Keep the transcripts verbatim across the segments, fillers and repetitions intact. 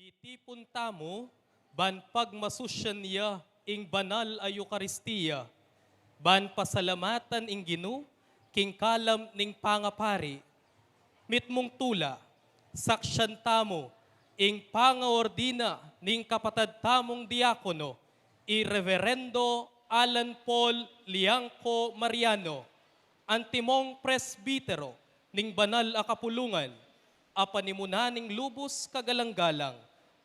Itipun tamu ban pagmasusyan ya ing banal a Eukaristia, ban pasalamatan ing Ginu king kalam ning pangapari. Mitmung tula, saksian tamu ing pangaordina ning kapatad tamung diakono, i Reverendo Alan Paul Liangco Mariano, antimong presbitero ning banal a kapulungan, a panimunan ning lubus kagalang-galang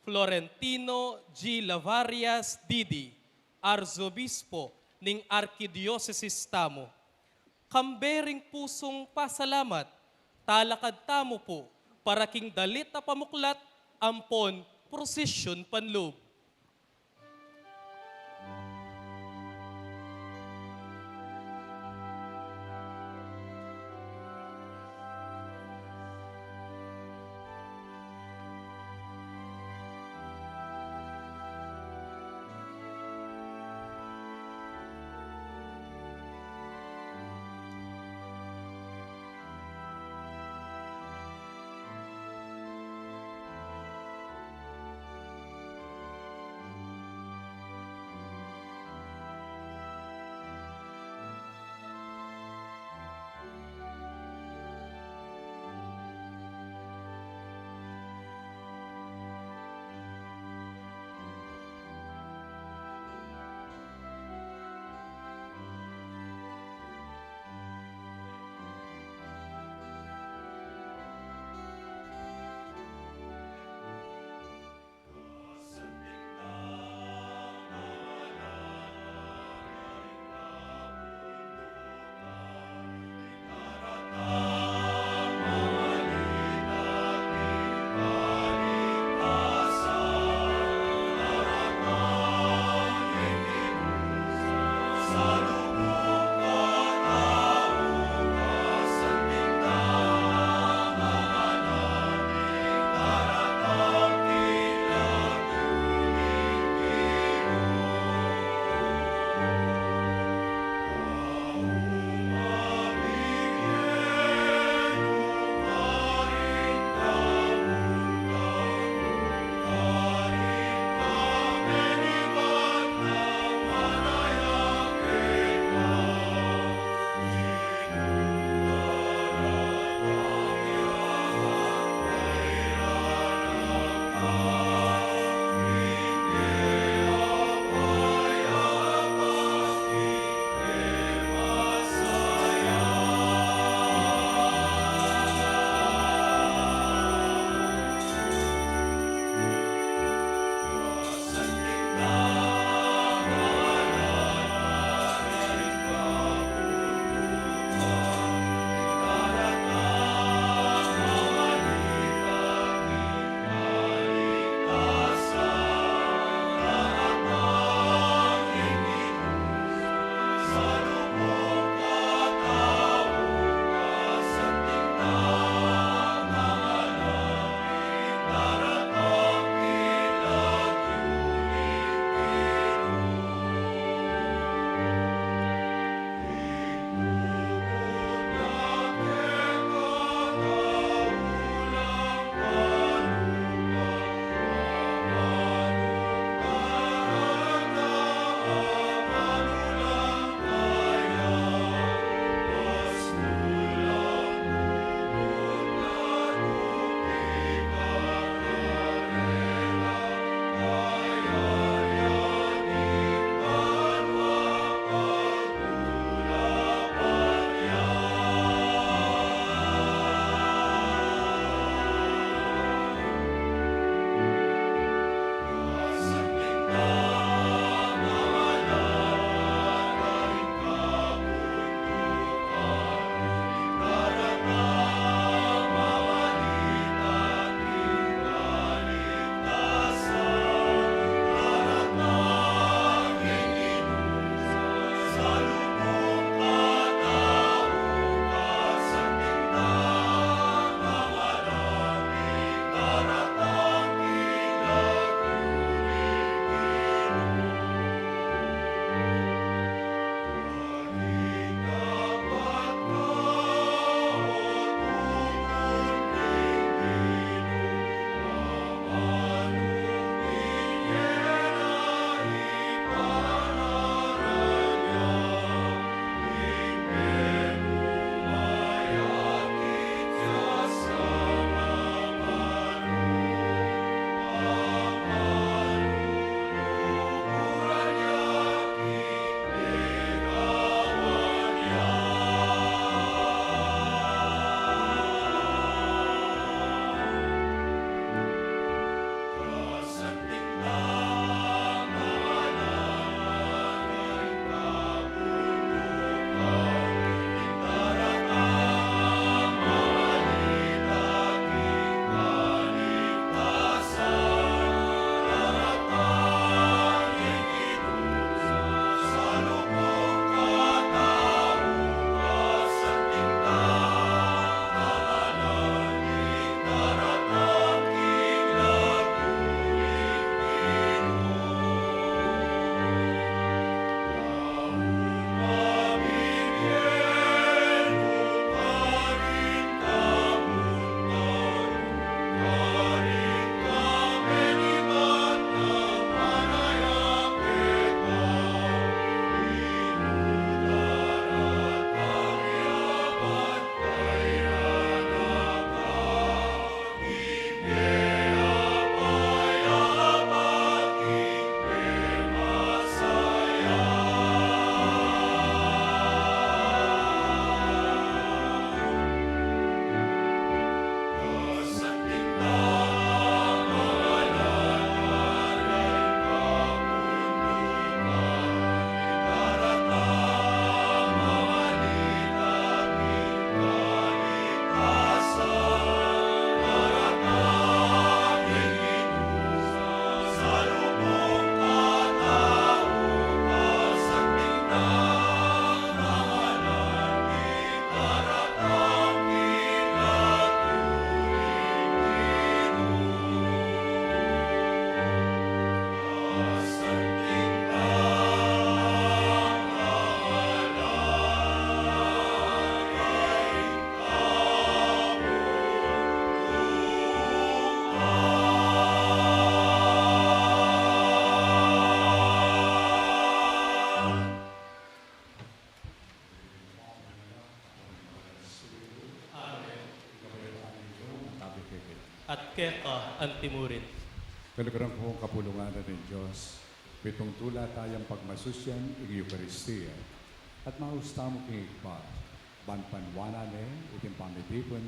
Florentino G. Lavarias Didi, Arzobispo ning Arkidiosesis tamu. Kambe ring pusung pasalamat, talakad tamu pu para king dalit a pamuklat ampon prosesyon panlub. At keka anti murin. Kaluguran kung kapulungan na ning Dios, pitung tula tayang pagmasusyan ing Eukaristia, at maus tamu king Ibpa, ban panuanan ne iting pamitipun,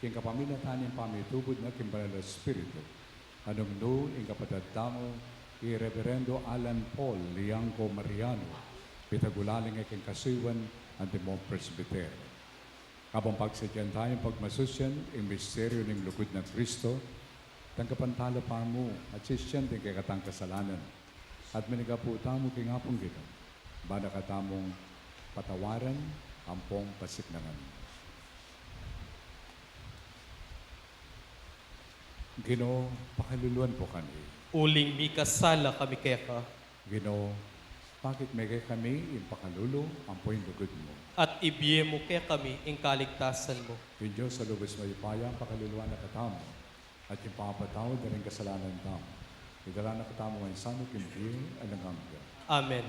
king kapamilatan ning pamitubud na king Banal a Espiritu, nung nu ing kapatad tamu, i Reverendo Alan Paul Liangco Mariano, pitagulaling king kasuyuan antimong presbiterio. Kabang pagsadyan tayang pagmasusyan ing misteryu ning lugud nang Kristo, tanggapan tala pa mu at sisian ding kekatang kasalanan, at minigap pu tamu king Apung Ginu, ban na katamung patawaran ampong pasiknangan. Ginu, pakaluluan mu kami. Uling mikasala kami keka. Ginu, pakit mu kekami ing pakalulu ampo ing lugud mu. At ibie mu kekami ing kaligtasan mu. Ing Dios a lubus mayupaya pakaluluan na katamu, at ing papatawad da ring kasalanan tamu, idala na katamu ngan sana king bie alang angga. Amen.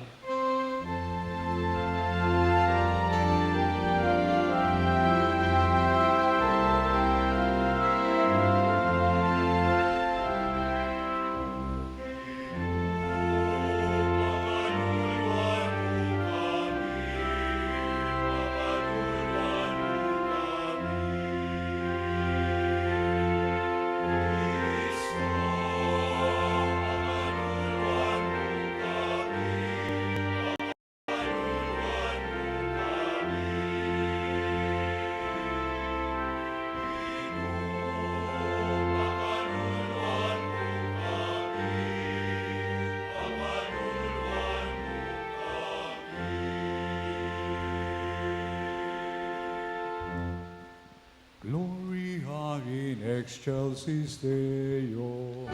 Gloria in excelsis Deo.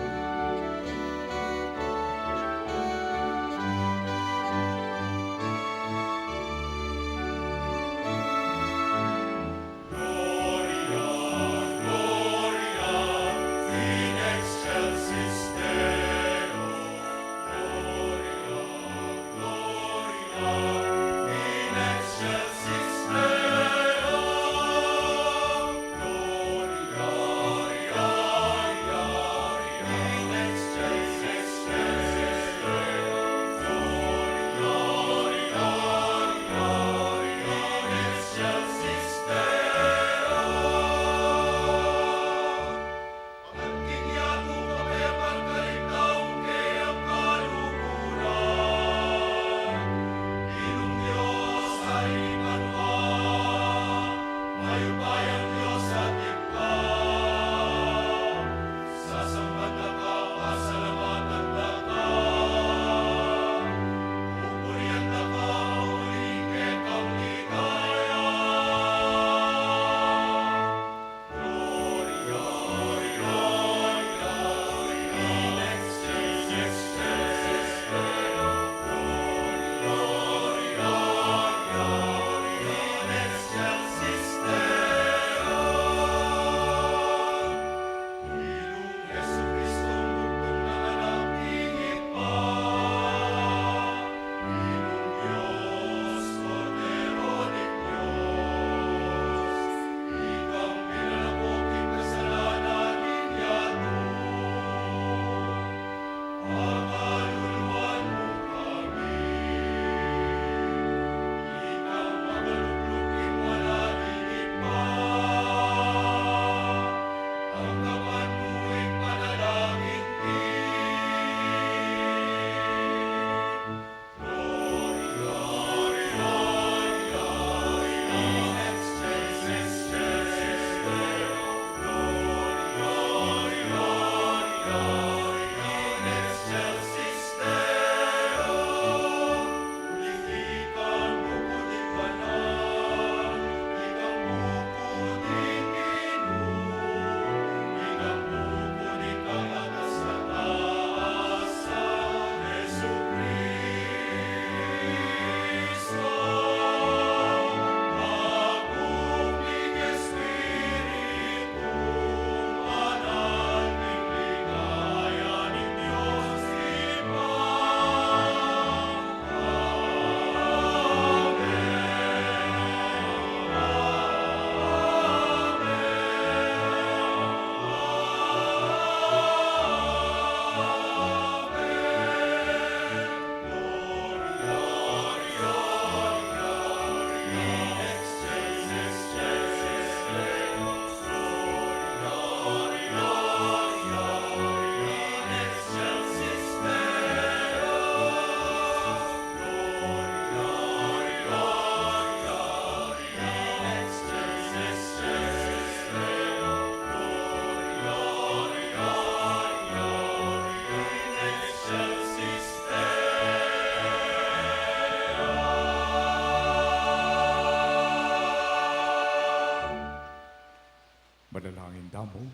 Panalangin tamu.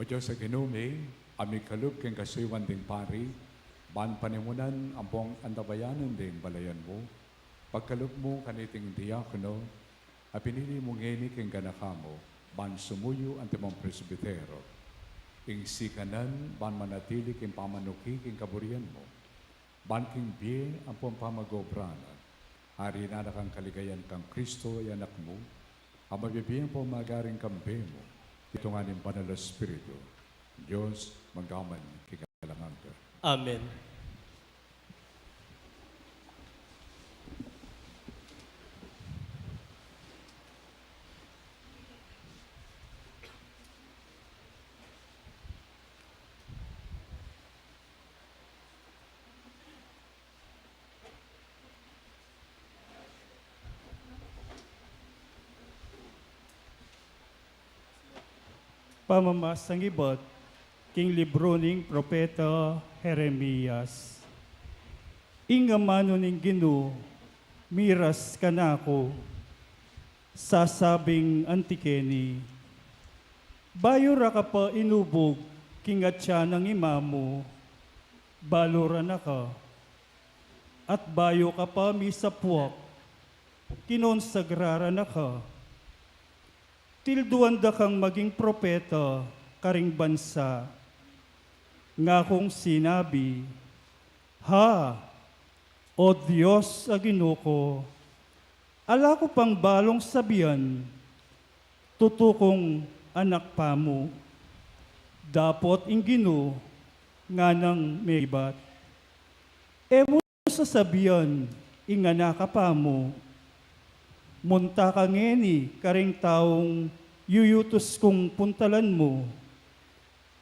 O Dios a Ginu mi, a mikalub king kasuyuan ding pari, ban panimunan ampong antabayanan ding balayan mu, pagkalub mu kaniting diakono, a pinili mu ngeni king ganaka mu, ban sumuyu antimong presbitero. Ing sikanan, ban manatili king pamanuki king kaburian mu. Ban king bie ampong pamag-obra na, ari na kang kaligayan kang Kristo, a Anak mu, a mabibie ampong magari king kambe mu, kayabe ning Banal a Espiritu, Dios, mangga man king alang angga. Amen. Pamamasang ibat king libru ning propeta Jeremias. Ing amanu ning Ginu miras kanaku, sasabing anti keni, bayu ra ka pa inubug king atyan nang ima mu, balu ra na ka, at bayu ka pa misapuak, kinonsagra ra na ka. Tilduan da kang maging propeta karing bansa. Ngakung sinabi, Ha, O Dios a Ginu ku, ala ku pang balung sabian, tutu kung anak pa mu. Dapot ing Ginu nganang mebat, E mu sasabian ing anak a pa mu, Munta ka ngeni karing taung yuyutus kung puntalan mu,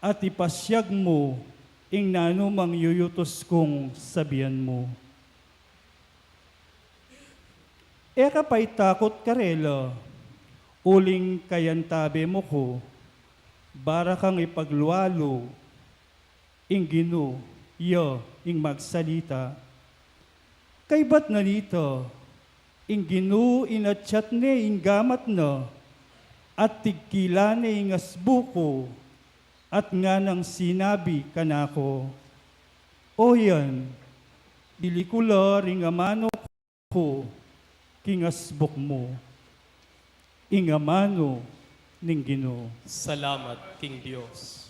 at ipasiag mu ing nanumang yuyutus kung sabian mu. E ka pa itakut karela, uling kayantabe mu ku, ba ra kang ipaglualu, ing Ginu ya ing magsalita. Kaybat na nita, ing Ginu inatyat ne ing gamat na, at tigkilan ne ing asbuk ku, at nganang sinabi kanaku, O yan, bili ku la ring amanu ku king asbuk mu. Ing amanu ning Ginu. Salamat king Dios.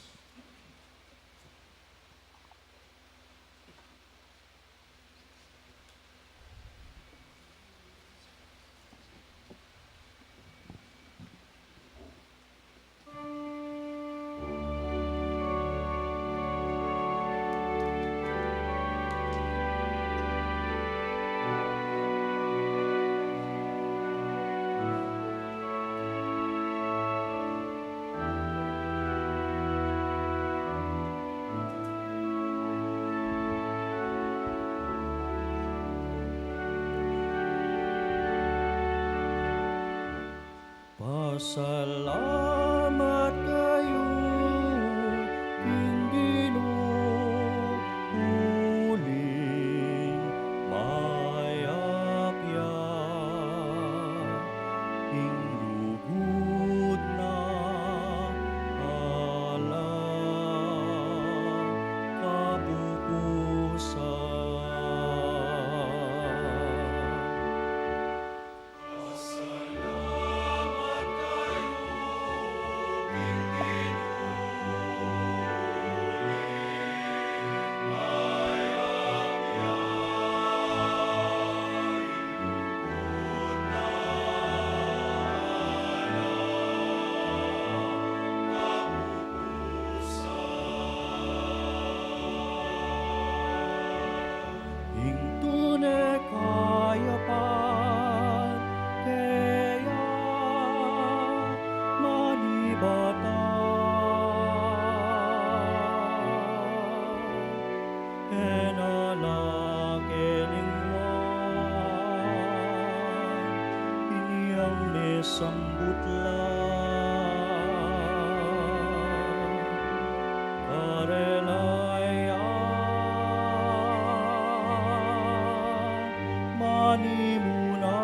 Pasalamat kayu king Ginu, uling mayap ya ing lugud na alang kapupusan. Ing tune kayapan keya manibat a, e na la ke lingwan, inyang mesambut la karela ya manimuna.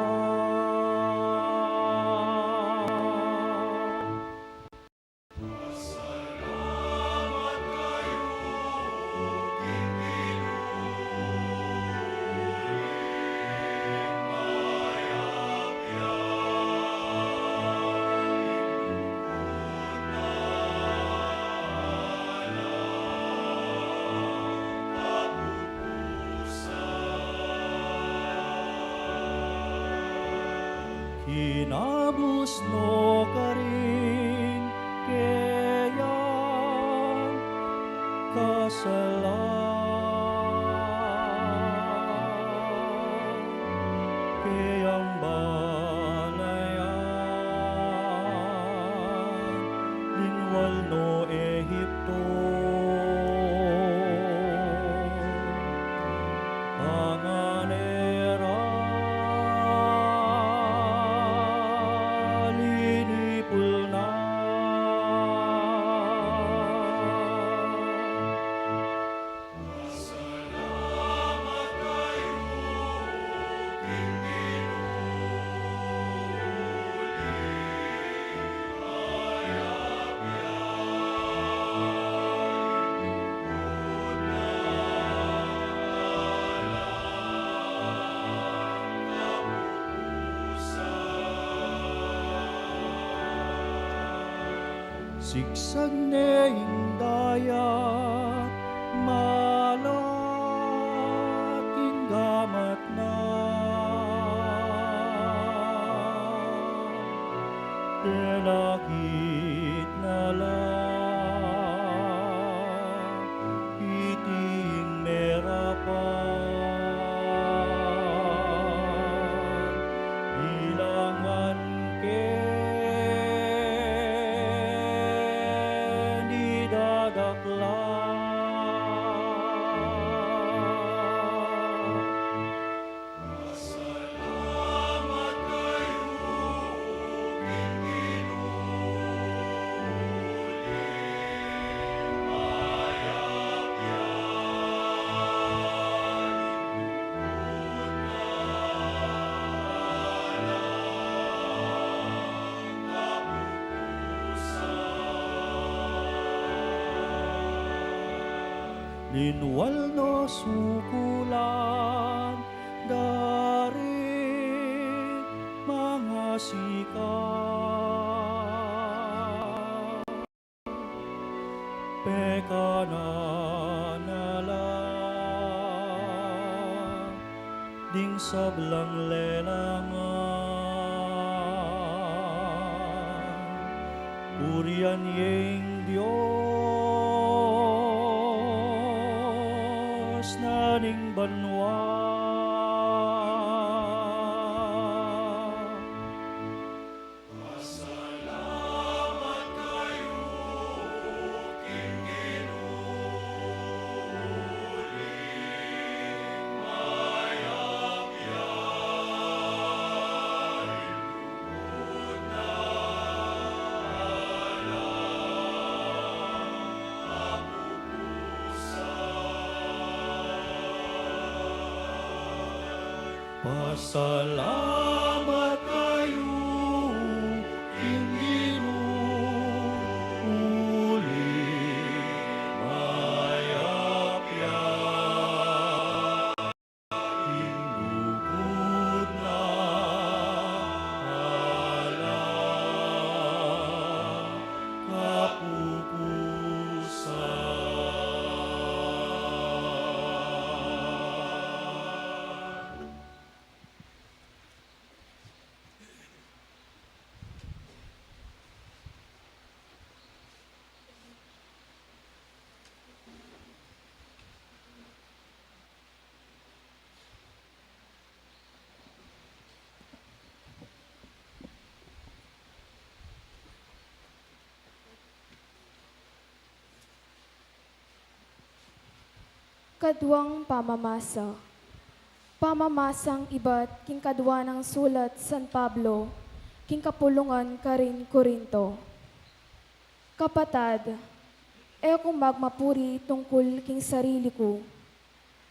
Inabus no karin keyang kasalan, keyang balayan, linwal no Egipto. Anganera linipul na. Siksag ne ing dayat, malat ing gamat na, penakit na la iti ing merapan, ilangan ke ni dadaklan. Pasalamat kayu king Ginu, uli mayap ya ing lugud na alang kapupusan. Linwal no sukulan da ring mangasikan, pekanan na la ding sablang lelangan. Purian ye ing Dios na ning banua. Pasalamat kayu king Ginu, uli mayap ya ing lugud na alang kapupusan. Pasalamat kayu king Ginu, uli mayap ya ing lugud na alang kapupusan. Kaduang pamamasa. Pamamasang ibat king kadua nang sulat San Pablo king kapulungan karin Corinto. Kapatad, e ku magmapuri tungkul king sarili ku,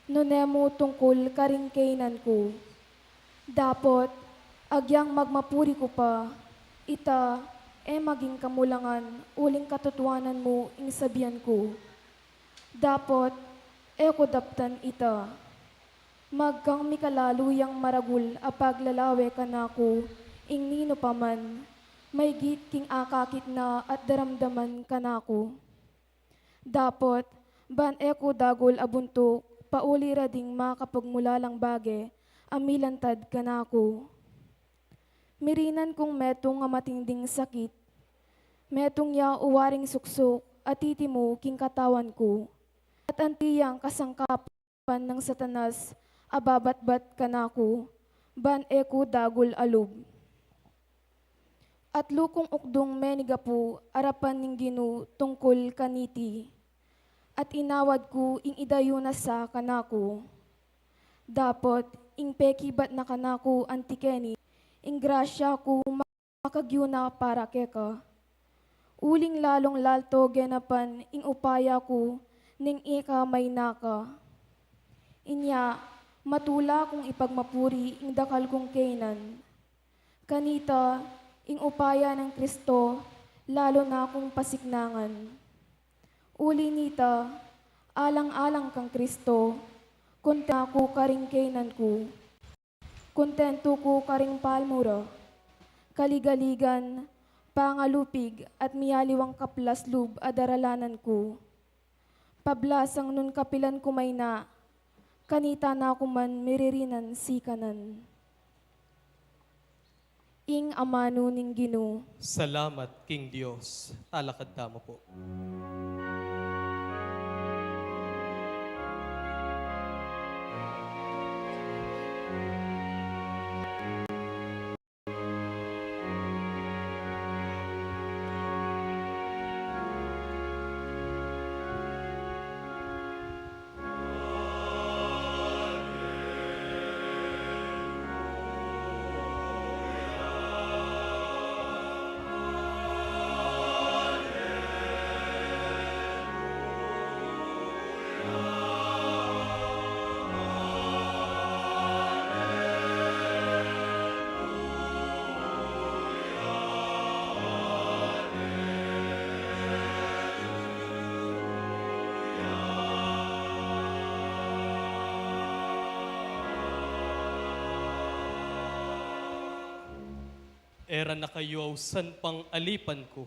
nune mu tungkul karing kaynan ku. Dapot, agyang magmapuri ku pa, ita e maging kamulangan uling katutuanan mu ing sabian ku. Dapot e ku daptan ita. Magkang mikalalu yang maragul a paglalawe kanaku ing ninu pa man, maygit king akakit na at daramdaman kanaku. Dapot, ban e ku dagul a buntuk pauli ra ding makapagmulalang bage a milantad kanaku. Mirinan kung metung a matinding sakit. Metung ya uwaring suksuk a titimu king katawan ku, at anti yang kasangkapan nang Satanas a babatbat kanaku, ban e ku dagul a lub. Atlu kung ukdung menigapu arapan ning Ginu tungkul kaniti, at inawad ku ing idayu na sa kanaku. Dapot ing pekibat na kanaku anti keni, ing grasya ku makagyu na para keka. Uling lalung lalto genapan ing upaya ku ning ika maina ka. Inya, matula kung ipagmapuri ing dakal kung kaynan. Kanita, ing upaya nang Kristo lalu na kung pasiknangan. Uli nita, alang-alang kang Kristo, kontentu ku karing kaynan ku. Kontentu ku karing palmu ra, kaligaligan, pangalupig, at mialiwang kaplas lub a daralanan ku. Pablasang nung kapilan ku maina, kanita na ku man miririnan sikanan. Ing amanu ning Ginu. Salamat king Dios. Talakad tamu pu. E ra na kayu ausan pang alipan ku,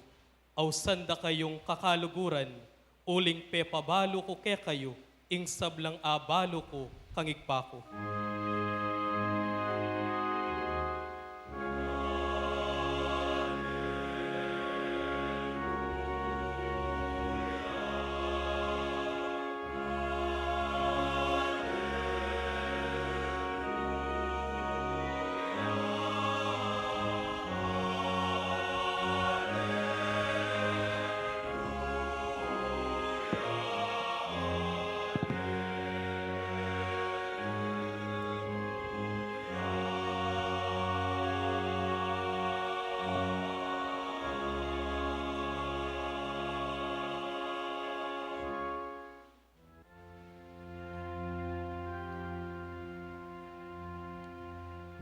ausan da kayung kakaluguran, uling pepabalu ku kekayu ing sablang abalu ku kang Ibpa ku.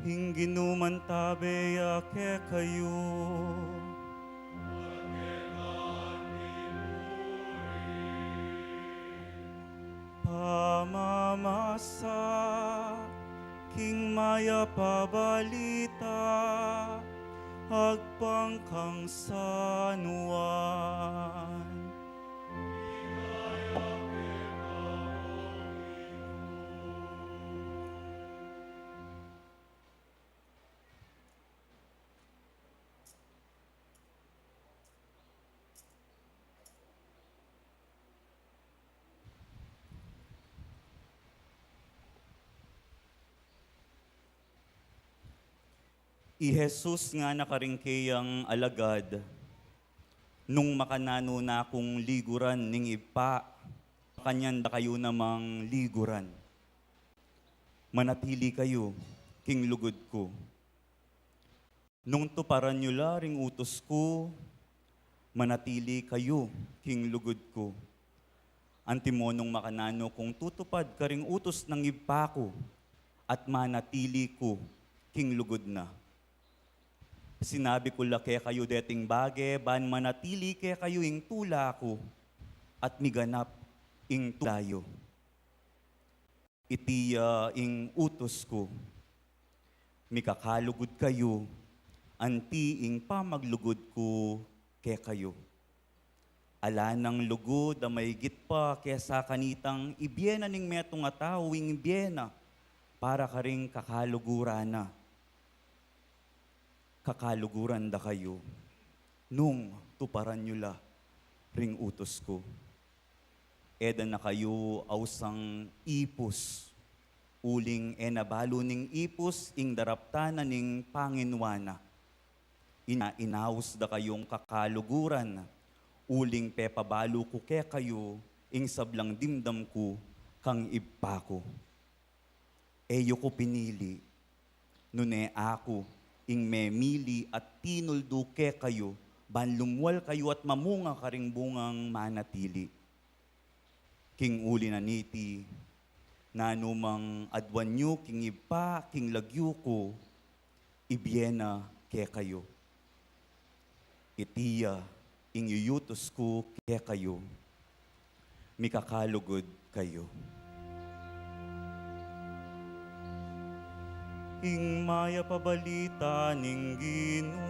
Ing Ginu mantabe ya kekayu. Pamamasa king Mayap a Balita agpang kang San Juan. I Jesus ngana karing keyang alagad, "Nung makananu na kung liguran ning Ibpa, makanyan da kayu namang liguran. Manatili kayu king lugud ku. Nung tuparan yu la ring utus ku, manatili kayu king lugud ku. Antimo nung makananu kung tutupad karing utus nang Ibpa ku, at manatili ku king lugud na. Sinabi ku la kekayu deting bage, ban manatili kekayu ing tula ku, at miganap ing tula yu. Iti ya ing utus ku, mikakalugud kayu, anti ing pamaglugud ku kekayu. Ala nang lugud a maigit pa kesa kanitang ibie na ning metung a tau ing bie na para karing kakaluguran na. kakaluguran da kayu nung tuparan yu la ring utus ku. E da na kayu ausang ipus, uling e na balu ning ipus ing daraptan na ning panginwa na. Inya inaus da kayung kakaluguran, uling pepabalu ku kekayu ing sablang dimdam ku kang Ibpa ku. E yu ku pinili, nune aku ing memili at tinuldu kekayu, ban lumual kayu at mamunga karing bungang manatili. King uli na niti, nanu mang aduan yu king Ibpa king lagyu ku, ibie na kekayu. Iti ya ing yuutus ku kekayu. Mikakalugud kayu. Ing mayap a balita ning Ginu.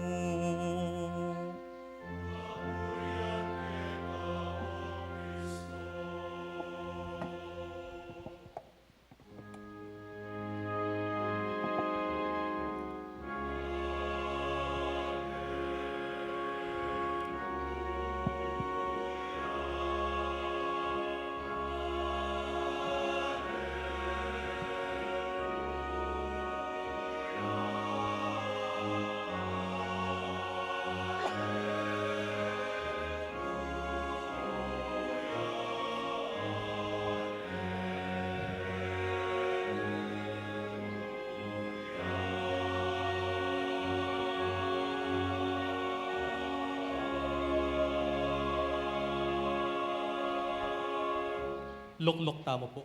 Lukluk tamu pu.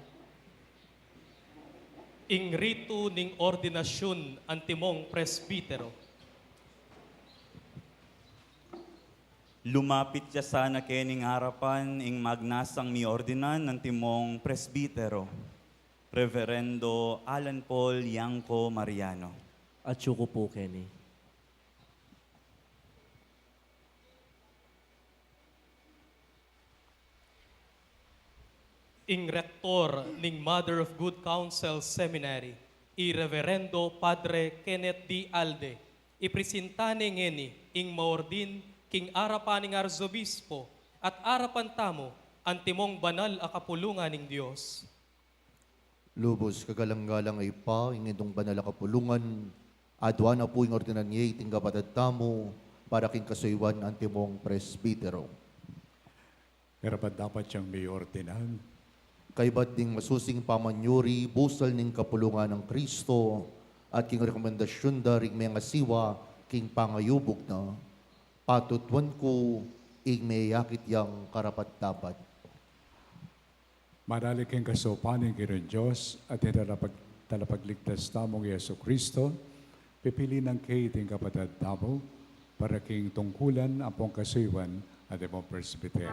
Ing ritu ning ordinasyun antimong presbitero. Lumapit ya sana kening arapan ing magnasang miordinan antimong presbitero, Reverendo Alan Paul Yangco Mariano. Atyu ku pu keni. Ing rektor ning Mother of Good Counsel Seminary, i Reverendo Padre Kenneth D. Alde, ipresinta ne ngeni ing maordin king arapan ning Arzobispo at arapan tamu antimong banal a kapulungan ning Dios. Lubus kagalang-galang a Ibpa, ing itung banal a kapulungan, aduan na pu ing ordinan ye iting kapatad tamu para king kasuyuan antimong presbitero. Karapat-dapat yang miordinan. Kaybat ding masusing pamanyuri, busal ning kapulungan nang Kristo, at king rekomendasyun da ring mengasiwa king pangayubug na, patutuan ku ing meyakit yang karapat-dapat. Manalig king kasaupan ning Ginung Dios at ning Talapag-, Talapagligtas tamung Jesucristo, pipili nang keti ing kapatad tamu para king tungkulan ampong kasuyuan antimong presbitero.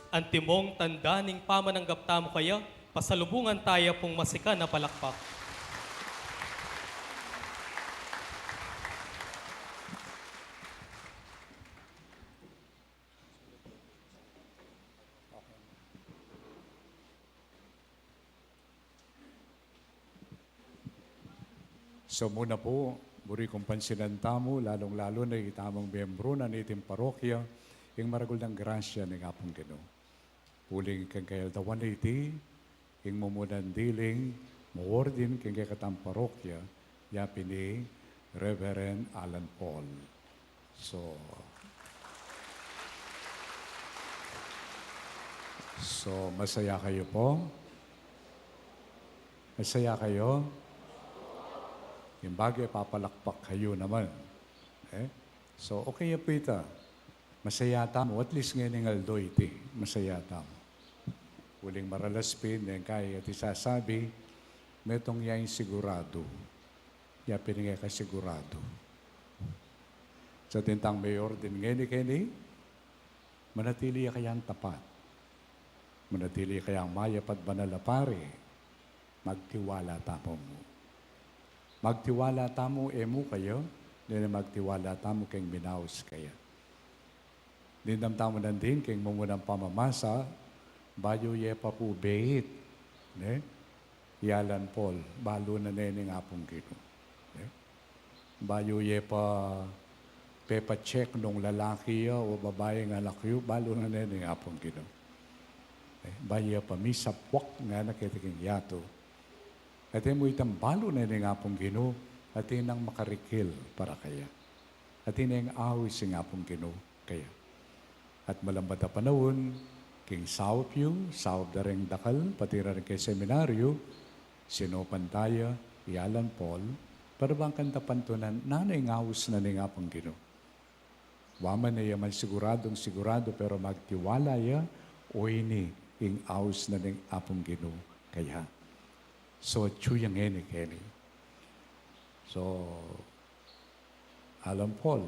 Antimong tanda ning pamananggap tamu kaya, pasalubungan taya pung masikan a palakpak. So muna pu, buri kung pansinan tamu, lalung-lalu na itamung miyembru na niting parokya, ing maragul nang grasya ning Apung Ginu. Uling king kayaldawan na iti, ing mumunan diling maordin king kekatang parokya, yapin i Reverend Alan Paul. So, so, masaya kayu pu? Masaya kayu? Ing bage, papalakpak kayu naman. E? So, okay ya pu ita. Masaya tamu, at least ngening aldo iti, masaya tamu. Uling maralas pin, deng kaya iti sasabi, metung ya ing siguradu. Ya pin ing e kasiguradu. Sa atin tang mayordinan ngeni keni, manatili ya kayang tapat? Manatili ya kayang mayap at banal a pari? Magtiwala tamu mu. Magtiwala tamu e mu kaya, nune magtiwala tamu keng minaus kaya. Dimdam tamu nandin keng mumunang pamamasa, bayu ye pa pu beit, ne? I Alan Paul, balu na ne ning Apung Ginu. Ne? Bayu ye pa pepa-check nung lalaki ya o babai ing anak yu, balu na ne ning Apung Ginu. Ne? Bayu ye pa misapuak ngana keti king yatu. At e mu itang balu na ning Apung Ginu, atin nang makarikil para kaya. Atin neng aus ing Apung Ginu kaya. At malambat a panaun, king saup yu, saup da reng dakal, pati ra reng keng seminaryu, sinupan taya i Alan Paul, para bang kanta pantunan, nanu ing aus na ning Apung Ginu. Wa man ya man siguradung siguradu, pero magtiwala ya, o ini ing aus na ning Apung Ginu kaya. So, atyu ya ngeni keni. So, Alan Paul,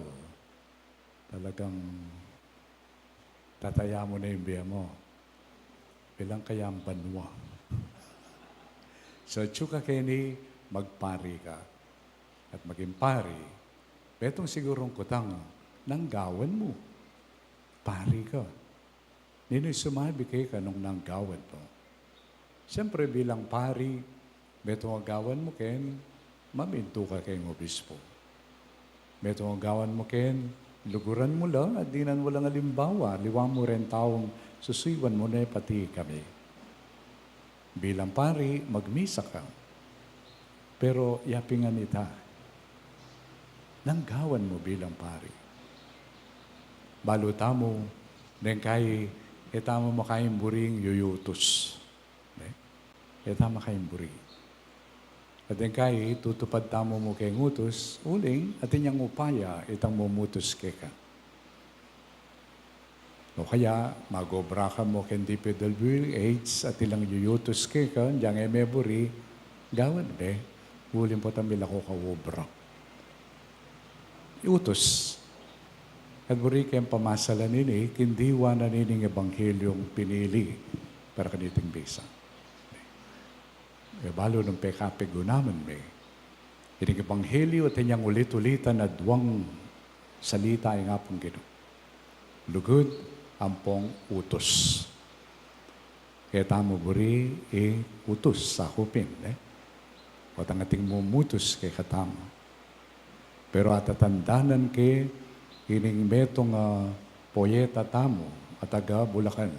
talagang tataya mu na ing bie mu. Bilang kayang banua. So, atyu ka keni, magpari ka. At maging pari, metung sigurung kutang, nanu ing gawan mu? Pari ka. Ninu ing sumabi keka nung nanu ing gawan mu? Siyempre, bilang pari, metung a gawan mu ken, mamintu ka keng obispo. Metung a gawan mu ken, luguran mu la, at dinan mu lang alimbawa, aliwa mu reng taung susuyuan mu ne pati kami. Bilang pari, magmisa ka. Pero yapin ngan ita, nanu ing gawan mu bilang pari? Balu tamu, deng kai, e tamu makaimburi ing yuyutus. Ne? E tamu makaimburi. At deng kai, tutupad tamu mu keng utus, uling, atin yang upaya, itang mumutus keka. O kaya, mag-obra ka mu keng D P W H, atin lang yuyutus keka, deng e me buri, gawan me, uling potang milako ka obra. Utus. At buri keng pamasalan ini, king diwa na nining ebanghelyu ing pinili para kaniting bisa. E balu nung pekapegu naman me. Ining ebanghelyu atin yang ulit-ulitan a duang salita ing Apung Ginu. Lugud ampong utus. E tamu buri ing utus sakupin, e? Potang ating mumutus kekatamu. Pero atatandanan ke ining metung a poeta tamu a taga Bulacan,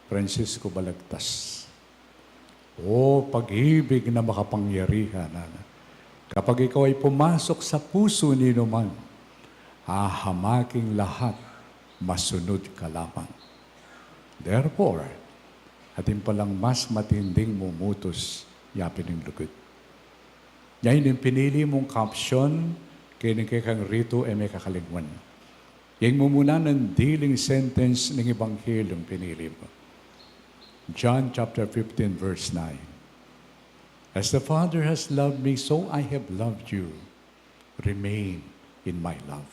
Francisco Balagtas. O pag-ibig na makapangyarihan, ana. Kapag ikaw ay pumasok sa puso ninuman, hahamak ing lahat, masunud ka lamang. Therefore, atin palang mas matinding mumutus, yapin ing lugud. Yan ing pinili mung caption keni, kekang ritu e me kakalingwan. Yang mumuna nang diling sentence ning Ebanghelyung pinili mu. John chapter fifteen, verse nine. "As the Father has loved me, so I have loved you. Remain in my love."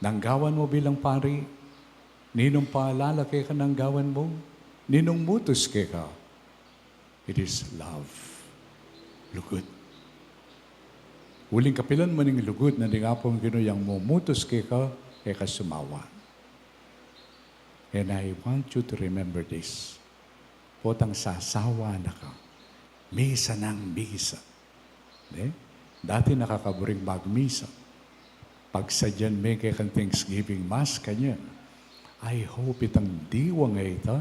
Nanu ing gawan mu bilang pari? Ninung paalala keka nanu ing gawan mu? Ninung mutus keka? It is love. Lugud. Uling kapilan man ing lugud na ning Apung Ginu, yang mumutus keka, e ka sumawa. And I want you to remember this. Potang sasawa na ka, misa nang misa. Ne? Dati nakakaburing magmisa. Pagsadyan me kekang Thanksgiving Mass, kanyan. I hope itang diwang a ita,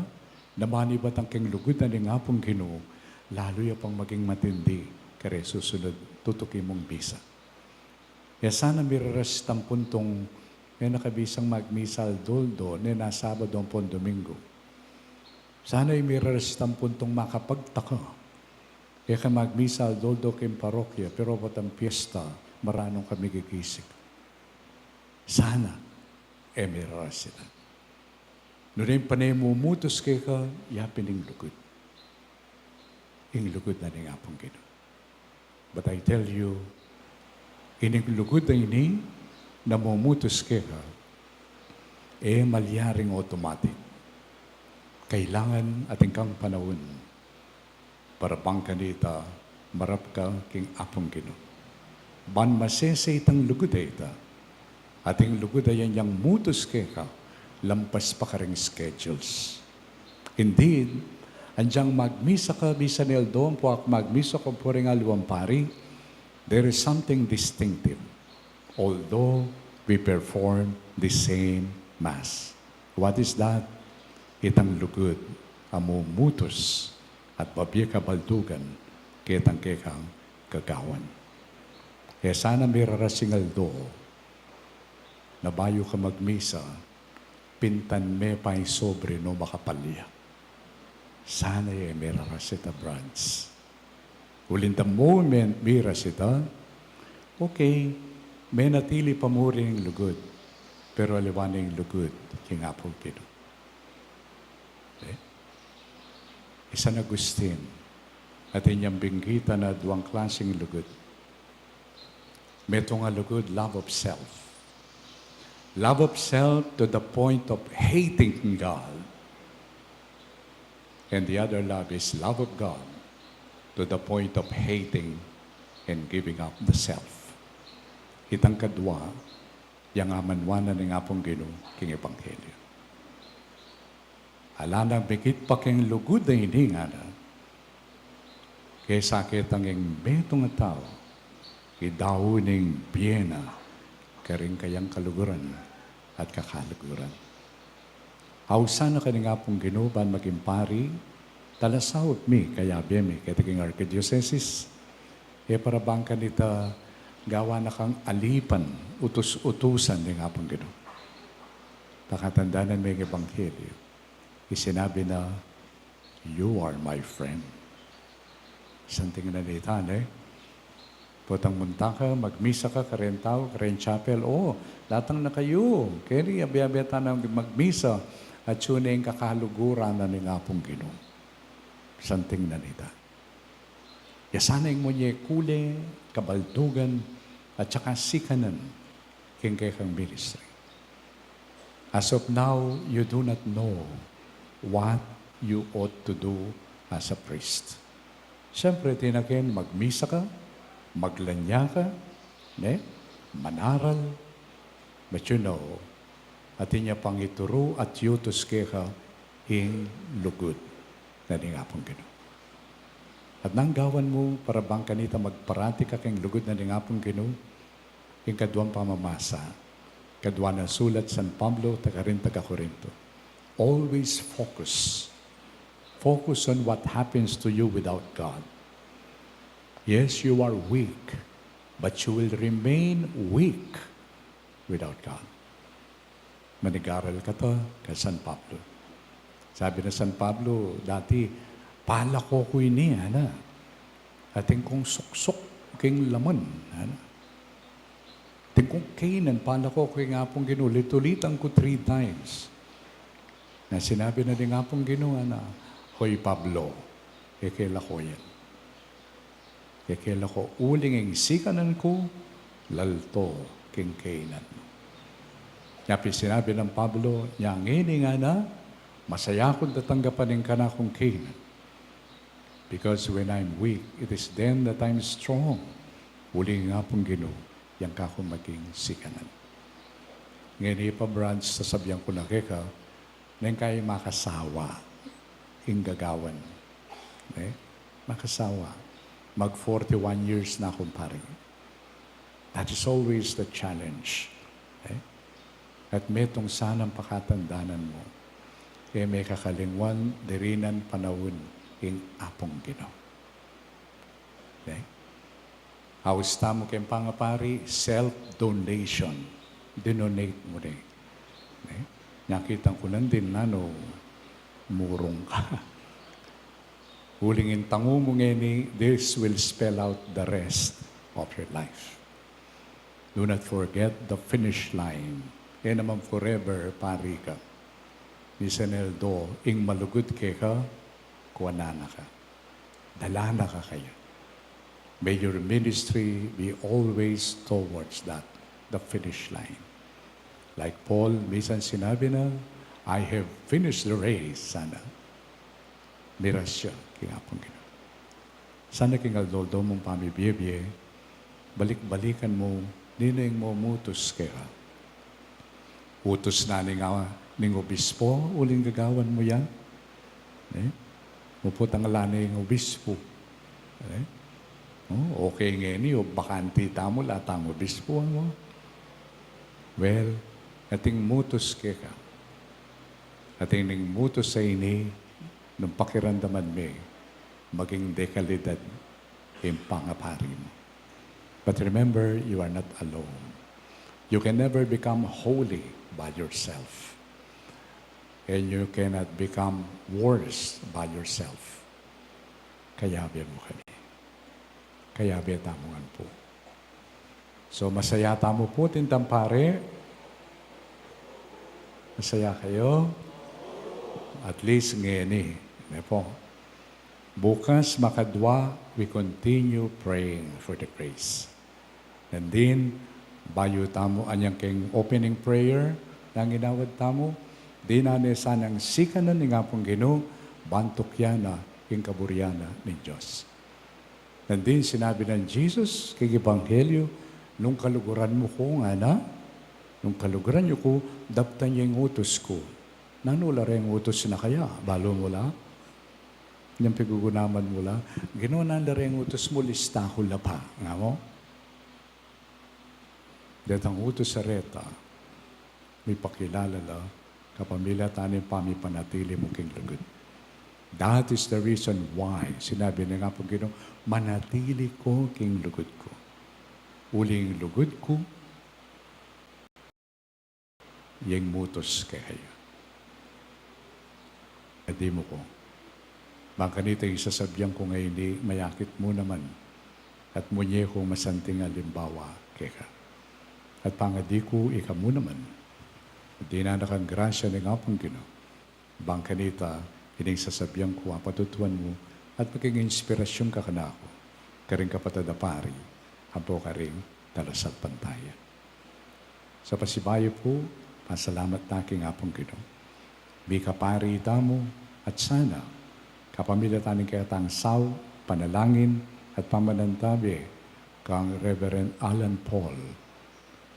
na manibat keng lugud na ning Apung Ginu, lalu ya pang maging matindi kareng susunud tutuki mung misa. Ya sana miraras tampun tung, e na kabisang magmisa aldo-aldo, nung Sabadu ampong Domingo. Sana miraras tampun tung makapagtaka. E ka magmisa aldo-aldo keng parokya, pero potang piyesta, maranung kami gigising. Sana, e miraras ita. Nune pane mumutus keka, yapin ing lugud. Ing lugud na ning Apung Ginu. But I tell you, ining lugud a ini, na mumutus keka, e malyaring automatic. Kailangan atin kang panaun. Para bang kanita, marap ka king Apung Ginu. Ban masese itang lugud a ita. Ating lugud a yan yang mutus keka, lampas pa karing schedules. Indeed, anyang magmisa ka, misan eldo, ampo ak magmisa ka, ampo ring aliwang pari, there is something distinctive, although we perform the same Mass. What is that? Itang lugud a mumutus at babie kabaldugan ketang kekang gagawan. E sana mirarasing aldo na bayu ka magmisa, pintan me pa ing sobre no makapalya. Sana e miraras ita, brads. Uling the moment miras ita, okay, menatili pa mu ring lugud, pero aliwa na ing lugud king Apung Ginu. E? I San Agustin, atin yang binggit a duang klaseng lugud. Metung a lugud, love of self. Love of self to the point of hating God. And the other love is love of God to the point of hating and giving up the self. Itang kadua, yang amanuan na ning Apung Ginu king Ebanghelyo. Ala nang mikit pa king lugud a ini, ngana, kesa ketang ing metung a tau, idaunan ing bie na karing kayang kaluguran at kakaluguran. Ausan na ka ning Apung Ginu ban maging pari, talasaup mi, kayabe mi, keti king arkidiosesis, e para bang kanita gawan na kang alipan, utus-utusan ning Apung Ginu. Pakatandanan mi ing Ebanghelyo. Isinabi na, "You are my friend." Santing na nita, ne? Potang munta ka, magmisa ka, kareng tau, kareng chapel, o, datang na kayu. Keni, abe-abe tana magmisa, atyu ne ing kakaluguran na ning Apung Ginu. Santing na nita. Ya sana ing munye kule, kabaldugan, at saka sikanan king kekang ministry. As of now, you do not know what you ought to do as a priest. Siyempre, tinaken, magmisa ka, maglanya ka, ne? Manaral, but you know, atin ya pang ituru at yutus keka ing lugud na ning Apung Ginu. At nanu ing gawan mu para bang kanita magparati ka king lugud na ning Apung Ginu, ing kaduang pamamasa, kaduang sulat San Pablo, ta karing taga-Corinto. Always focus. Focus on what happens to you without God. Yes, you are weak, but you will remain weak without God. Manigaral ka ta, kang San Pablo. Sabi na San Pablo, dati, palako ku ini, ana. Atin kung suksuk king laman, ana. Atin kung kainan, palako ku king Apung Ginu, ulit-ulitan ku three times. Na sinabi na ning Apung Ginu, ana, "Hoy Pablo, e ke lako yan." Kekela ko uling ing sikanan ku, lalto king kainan. Nya pin sinabi nang Pablo, nya ngeni ngana, masaya kung tatanggapan ing kanakung kainan. Because when I'm weak, it is then that I'm strong. Uling ing Apung Ginu, yang kaku maging sikanan. Ngeni pa, Brad, sasabian ku na keka, neng kayi makasawa ing gagawan. Ne? Makasawa. Mag forty-one years na, kumpare. That is always the challenge. Ne? At metung sanang pakatandanan mu, e me kakalingwan, dirinan panaun ing Apung Ginu. Ne? Aus tamu keng pangapari, self-donation. Dinonate mu ne. Ne? Nya kitang ku nandin nanu, murung ka. Uling ing tangu mu ngeni, this will spell out the rest of your life. Do not forget the finish line. E naman forever pari ka. Misan aldo, ing malugud keka, kuanan na ka. Dalan na ka kaya. May your ministry be always towards that, the finish line. Like Paul, misan sinabi na, "I have finished the race," sana. Miras ya king Apung Ginu. Sana king aldo-aldo mung pamibie-bie, balik-balikan mu, ninu ing mumutus keka. Utus na ning, ah, ning obispo, uling gagawan mu ya. Eh? Muputang la ning obispo. Eh? Oh, okay ngeni, o bakanti tamu, ala tang obispo, ano? Well, atin mutus keka. Atin ning mutus a ini, nung pakiramdaman me, maging dekalidad ing pangapari mu. But remember, you are not alone. You can never become holy by yourself. And you cannot become worse by yourself. Kayabe mu kami. Kayabe tamu ngan pu. So, masaya tamu pu, tintang pari. Masaya kayu? At least ngeni, ne pu. Bukas makadua, we continue praying for the grace. And then, bayu tamu anyang king opening prayer, nang inawad tamu, dinan ne sanang sikanan ning Apung Ginu, ban tukyan na ing kaburian na ning Dios. And then sinabi nang Jesus king Ebanghelyo, "Nung kaluguran mu ku," ngana, "nung kaluguran yu ku, daptan ye ing utus ku." Nanu la reng utus na kaya? Balu mu la? Inyang pigugunaman mu la? Ginu, nanu la reng utus mu, lista ku la pa. Nga mu? Detang utus a reta, mipakilala la kapamilatan ning pamipanatili mu king lugud. That is the reason why sinabi ning Apung Ginu, "Manatili ko king lugud ku. Uling lugud ku, yeng mutus kekayu." Adi mu ku. Bang kanita ing sasabian ku ngeni, mayakit mu naman, at munye kung masanting alimbawa keka. At pangadi ku, ika mu naman, dinan na kang grasya ning Apung Ginu, bang kanita ining sasabian ku apatutuan mu, at maging inspirasyon ka kanaku, karing kapatad a pari, ampo karing talasalpantaya. Sa pasibayu pu, pasalamat ta king Apung Ginu. Mikapari tamu, at sana, kapamilatan ning kekatang sau, panalangin, at pamanantabe kang Reverend Alan Paul,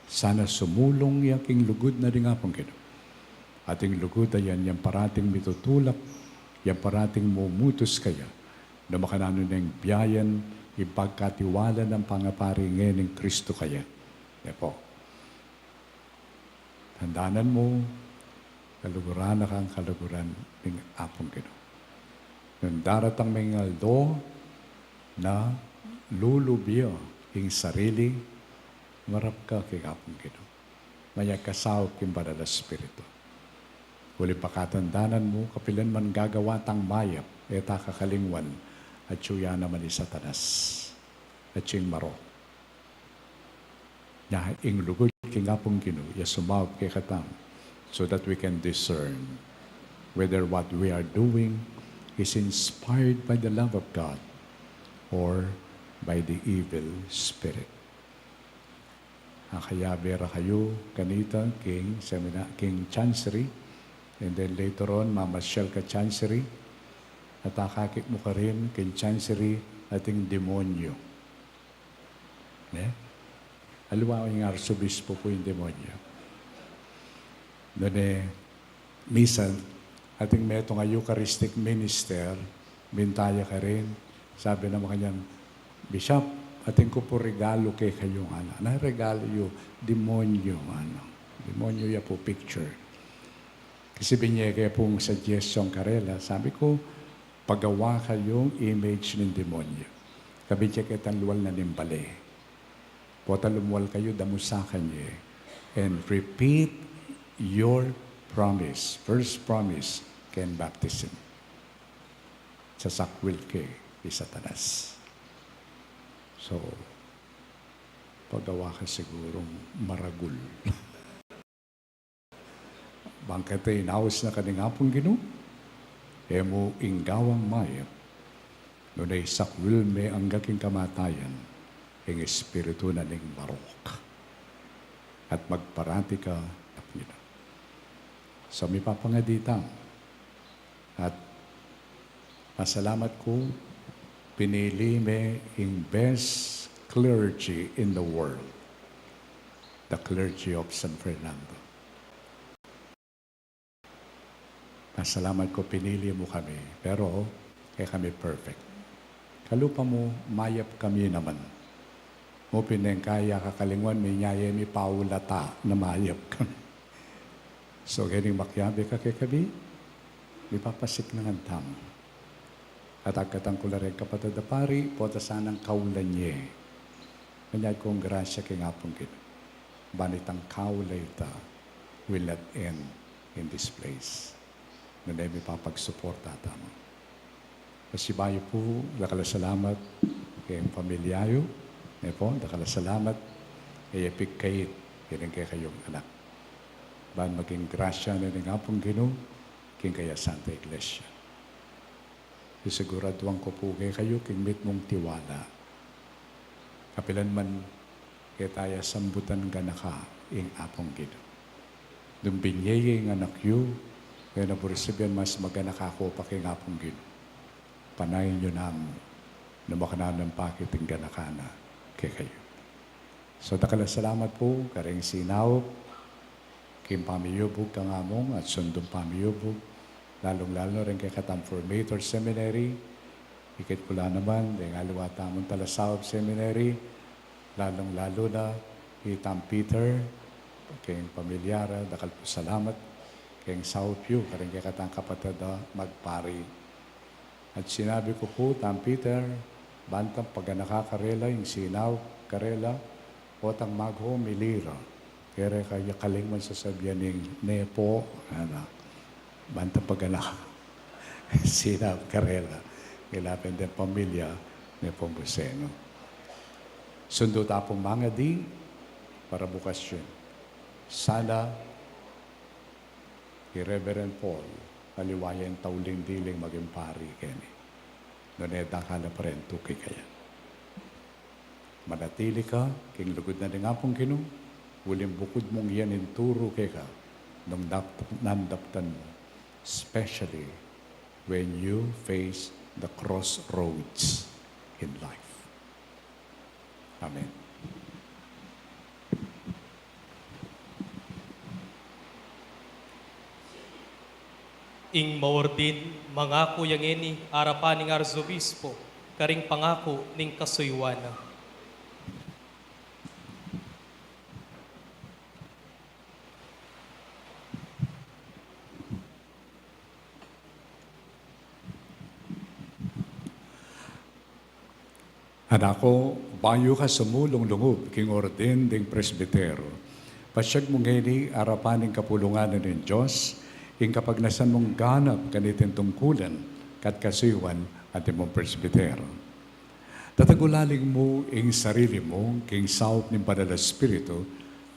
sana sumulung ya king lugud na ning Apung Ginu. At ing lugud a yan, yang parating mitutulak, yang parating mumutus kaya, na makananu neng biayan, ipagkatiwala nang pangapari ngening Kristu kaya. Ne pu. Tandanan mu, kaluguran na kang kaluguran ning Apung Ginu. Nung daratang me ing aldo na lulub ya ing sarili, marap ka king Apung Ginu. Mayag ka saup king Banal a Espiritu. Uling pakatandanan mu, kapilan man gagawa tang mayap, e ta kakalingwan, atyu ya naman i Satanas. Atyu ing marok. Nya, ing lugud king Apung Ginu, ya sumaup kekatamu, so that we can discern whether what we are doing is inspired by the love of God or by the evil spirit. Akayabe ra kayu kanita king semina-, king chancery, and then later on, mamasyal ka chancery, at akakit mu karin king chancery ating demonyo. Ne? Aliwa ing arsobispo pu ing demonyo. Nune, misan, ating metung a Eucharistic minister, binta ya karin, sabi na makanyan, "Bishop, atin ku pu regalu kekayu," ngana. "Anong regalu yu?" "Demonyo," ngana. Demonyo ya pu picture. Kasi binye ke pung suggestion karela, sabi ku, "Pagawa kayung image ning demonyo. Kabinye ke tang lual na ning bale. Pota lumual kayu, damusakan ye. And repeat your promise, first promise, ken baptism. Sasakwil ke i Satanas." So, pagawa ka sigurung maragul. Bang keta inaus na ka ning Apung Ginu, e mu ing gawang mayap, nune isakwil me angga king kamatayan, ing espiritu na ning marok. At magparati ka, Apung Ginu. So, mipapangadi ta. At pasalamat ku, Pinili me ing best clergy in the world, the clergy of San Fernando. Pasalamat ku pinili mu kami, pero e kami perfect. Kalupa mu, mayap kami naman. Mu pin e kaya kakalingwan, minya e mi paulata na mayap kami. So, keni makiabe ka kekami, mipapasiknangan tamu. At agkatan ku la ring kapatad a pari, pota sanang kaulan ye. Manyad kung grasya king Apung Ginu. Ban itang kaula ita will not end in this place. Nune mipapagsuporta tamu. Pasibayu pu, dakal a salamat keng pamilya yu, ne pu, dakal a salamat keng pigkait ning kekayung anak. Ban maging grasya na ning Apung Ginu king kayang Santa Iglesia. Sisiguraduan ku pu kekayu king mitmung tiwala. Kapilan man keta ya sambutan ganaka ing Apung Ginu. Nung binye ye ing anak yu, kaya na bu risibian mas maganaka ku pa king Apung Ginu. Panayan yu namu, na makananu nang pakit ing ganaka na kekayu. So, dakal a salamat pu, karing sinaup, king pamiyubug kang Among at Sundung pamiyubug, lalung-lalu na ring kekatang Formator Seminary, ikit ku la naman, deng aliwa tamung talasaup Seminary, lalung-lalu na i Tom Peter, keng pamilya ra, dakal pu salamat, keng saup yu, karing kekatang kapatad a magpari. At sinabi ku pu, Tom Peter, bantang paganaka karela, ing sinaup karela, potang maghomili ra. Kere ka ya kaling man sasabian ing nepo, ana, bantang paganaka, sinaup karela. Ila pin deng pamilya Nepomuceno. Sundu ta pung mangadi para bukasyun. Sana i Reverend Paul, aliwa ya ing tauling diling maging pari keni. Nune dakal a pa rin tuki kaya. Manatili ka king lugud na ning Apung Ginu, uling bukud mung yan ing turu keka nung dap-, nanu daptan mu, especially when you face the crossroads in life. Amen. Ing maordin, mangaku ya ngeni arapan ning Arzobispo, karing pangaku ning kasuyuan na. Anak ku, bayu ka sumulung lungub king ordin ding presbitero, pasyag mu ngeni arapan ning kapulungan na ning Dios, ing kapagnasan mung ganap kaniting tungkulan, kat kasuyuan antimong presbitero. Tatagulaling mu ing sarili mu king saup ning Banal a Espiritu,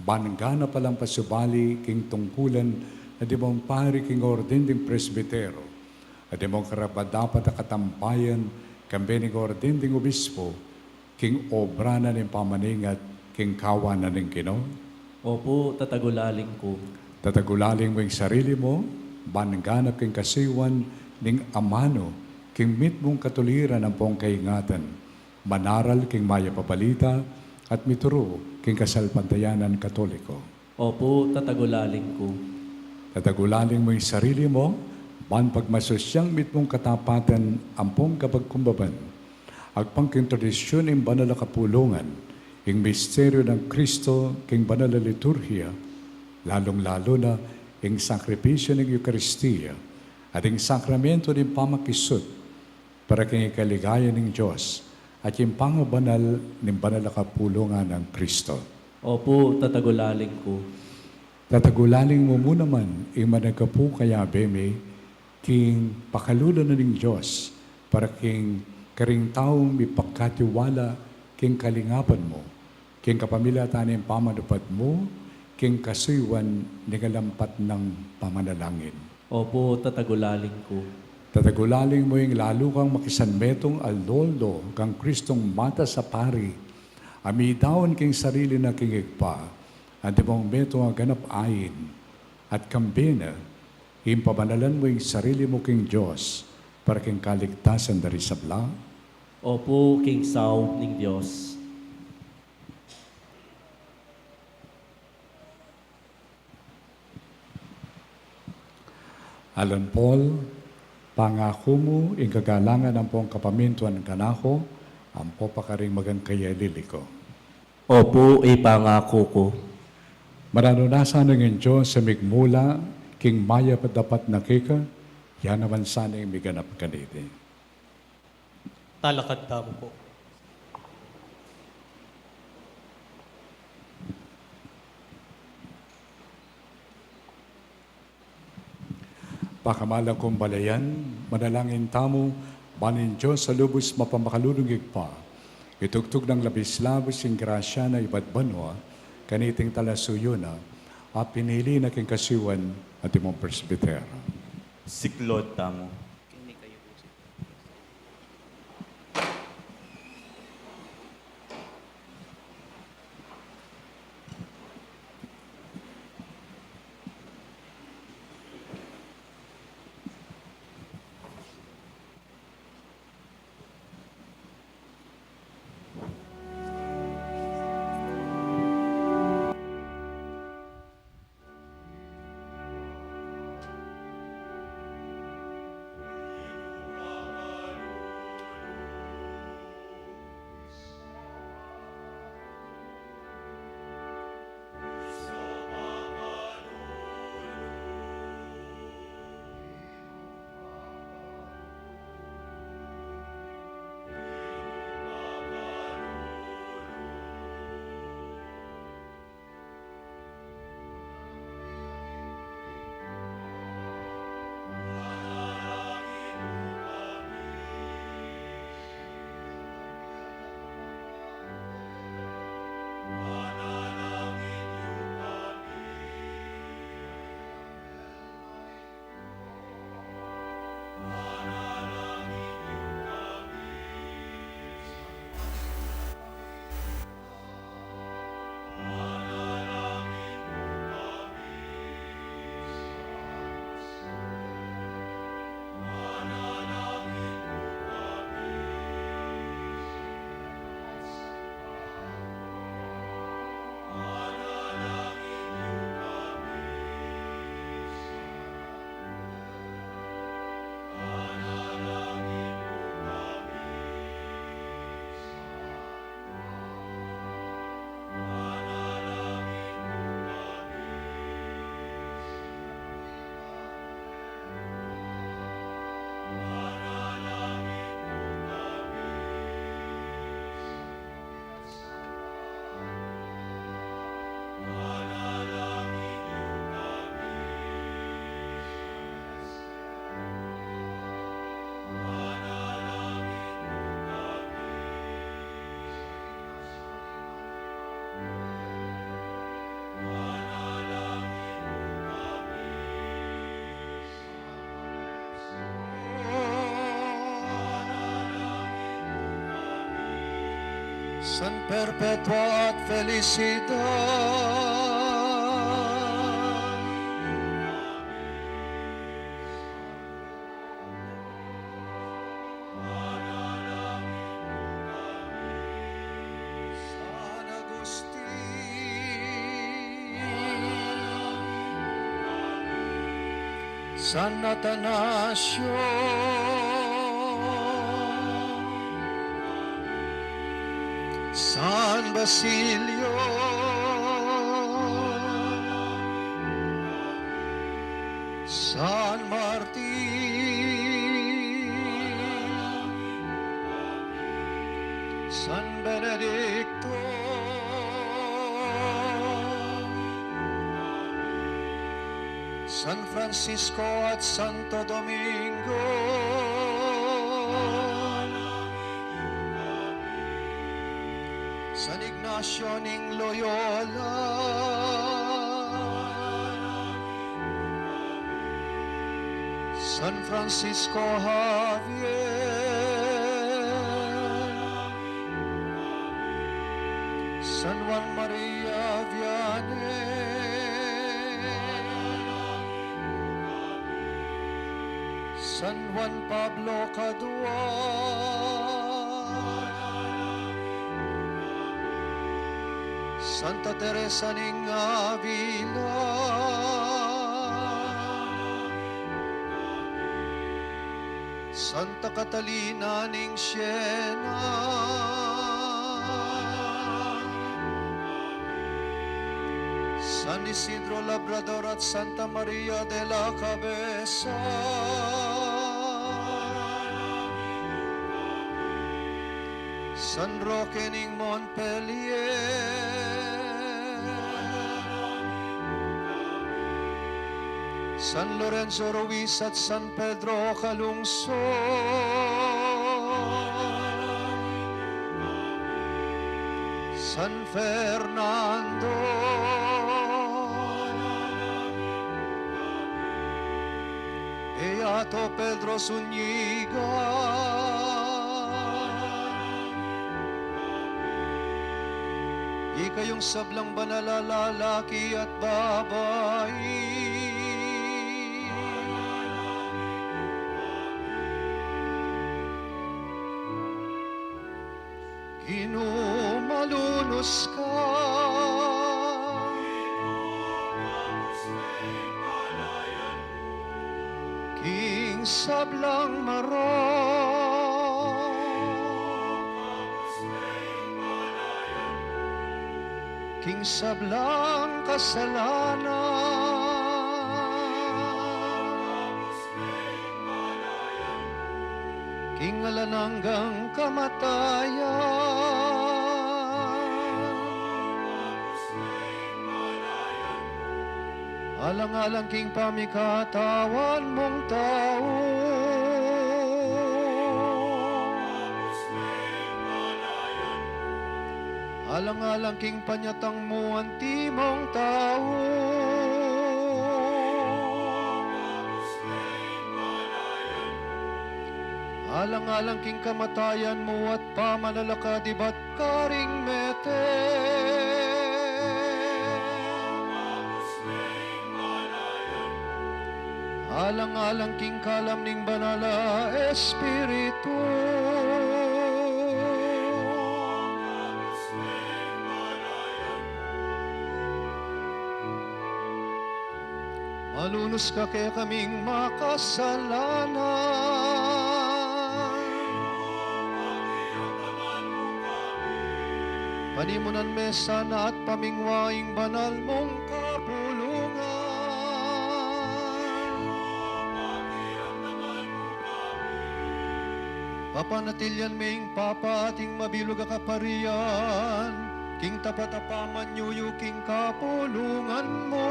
ban ganap a lang pasubali king tungkulan antimong pari king ordin ding presbitero, antimong karapat-dapat a katambayan kambe ning ordin ding obispo, king obra na ning pamaningat king kawanan ning Ginu. Opu, tatagulaling ku. Tatagulaling mu ing sarili mu, ban ganap king kasuyuan ning amanu, king mitmung katuliran ampong kaingatan, manaral king mayap a balita, at mituru king kasalpantayanan Katoliko. Opu, tatagulaling ku. Tatagulaling mu ing sarili mu, ban pagmasusyan ing mitmung katapatan ampong kapagkumbaban, agpang king tradisyun ning banal a kapulungan, ing misteryu nang Kristo king banal a liturhiya, lalung-lalu na ing sakripisyu ning Eukaristiya, at ing sakramento ning pamakisut, para king ikaligaya ning Dios, at king pangabanal ning banal a kapulungan nang Kristo. Opu, tatagulaling ku. Tatagulaling mu mu naman ing managkapu kayabe mi, king pakalulu na ning Dios, para king karing taung mipagkatiwala king kalingapan mu, king kapamilatan ning pamanupad mu, king kasuyuan ning alang patnang pamanalangin. Opu, tatagulaling ku. Tatagulaling mu ing lalu kang makisanmetung a lolo kang Kristong matas a pari, a midaun king sarili na king Ibpa, antimong metung a ganap ain, at kambe na, ing pamanalan mu ing sarili mu king Dios, para king kaligtasan da ring sabla. Opu, king saup ning Dios. Alan Paul, pangaku mu ing kagalangan ampong kapamintuan kanaku, ampo pakaring maganaka ya liliku. Opu, ipangaku ku. Mananu na sana ing Dios a migmula king mayap a dapat na keka, ya naman sana ing miganap kaniti. Talakad tamu pu. Pakamalan kung balayan, manalangin tamu, ban ing Dios a lubus mapamakalulung Ibpa, itugtug nang labis-labis ing grasya na ibat banua, kaniting talasuyu na, a pinili na king kasiwan at imong presbitero. Siklaud tamu. San perpetua ad felicidad. San Agustin, San Atanasio, San Basilio, San Martin, San Benedicto, San Francisco at Santo Domingo, San Ignacio ning Loyola, San Francisco Javier, San Juan Maria Vianney, San Juan Pablo Kadua, Santa Teresa ning Avila, Santa Catalina ning Siena, San Isidro Labrador at Santa Maria de la Cabeza, San Roque ning Montpellier, San Lorenzo Ruiz at San Pedro Calungsod, San Fernando, Beato Pedro Zuniga, ikayung sablang banal a lalaki at babai. Ginu, malunus ka king sablang marok, king sablang kasalanan, king alang anggang kamatayan. Alang-alang king pamikatawan mung tau. Alang-alang king panyatang mu antimong tau. Alang-alang king kamatayan mu at pamanalakad ibat karing mete. Alang-alang king kalam ning Banal a Espiritu. Malunus ka kekaming makasalanan. Panimunan me sana at pamingwa ing banal mung kapulungan. Papanatilian me ing Papa at ing mabilug a kaparian, king tapat a pamanyuyu king kapulungan mu.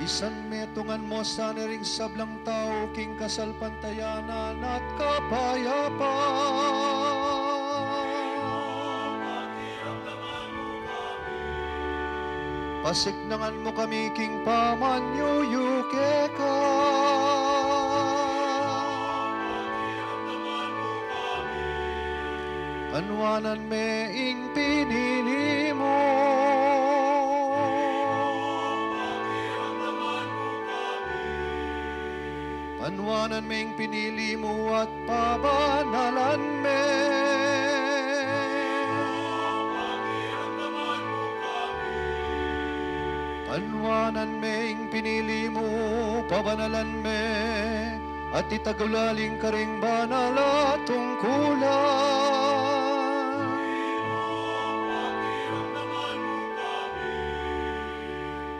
Isan metungan mu sana ring sablang tau king kasalpantayanan at kapayapan. Pasiknangan mu kami king pamanyuyu keka. Panuanan me ing pinili mu. Panuanan me ing pinili mu at pabanalan me. Panuanan me ing pinili mu, pabanalan me, at itagulaling karing banal a tungkulan.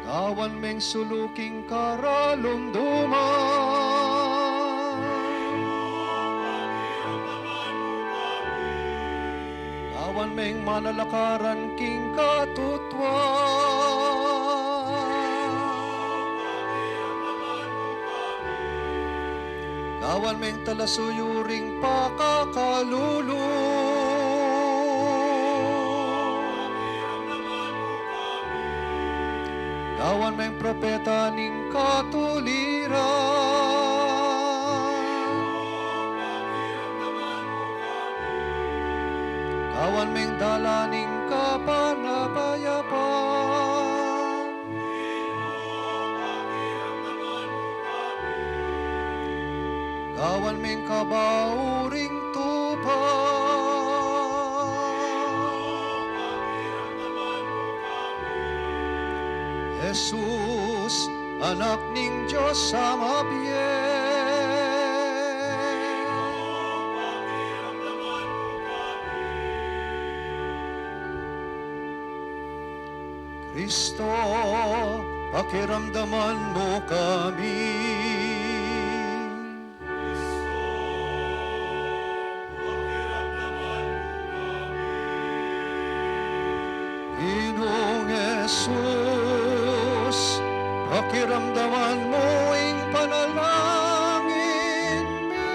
Gawan meng sulu king karalumduman. Gawan meng manalakaran king katutuan. Gawan meng talasuyu ring pakakalulu. Gawan meng propeta ning katuliran. Gawan meng dalan ning kapanapayapan. Gawan meng kabau ring tupa. Jesus, Anak ning Dios a mabie. Kristo, pakiramdaman mu kami. Ginung Jesus, pakiramdaman mu ing panalangin mi.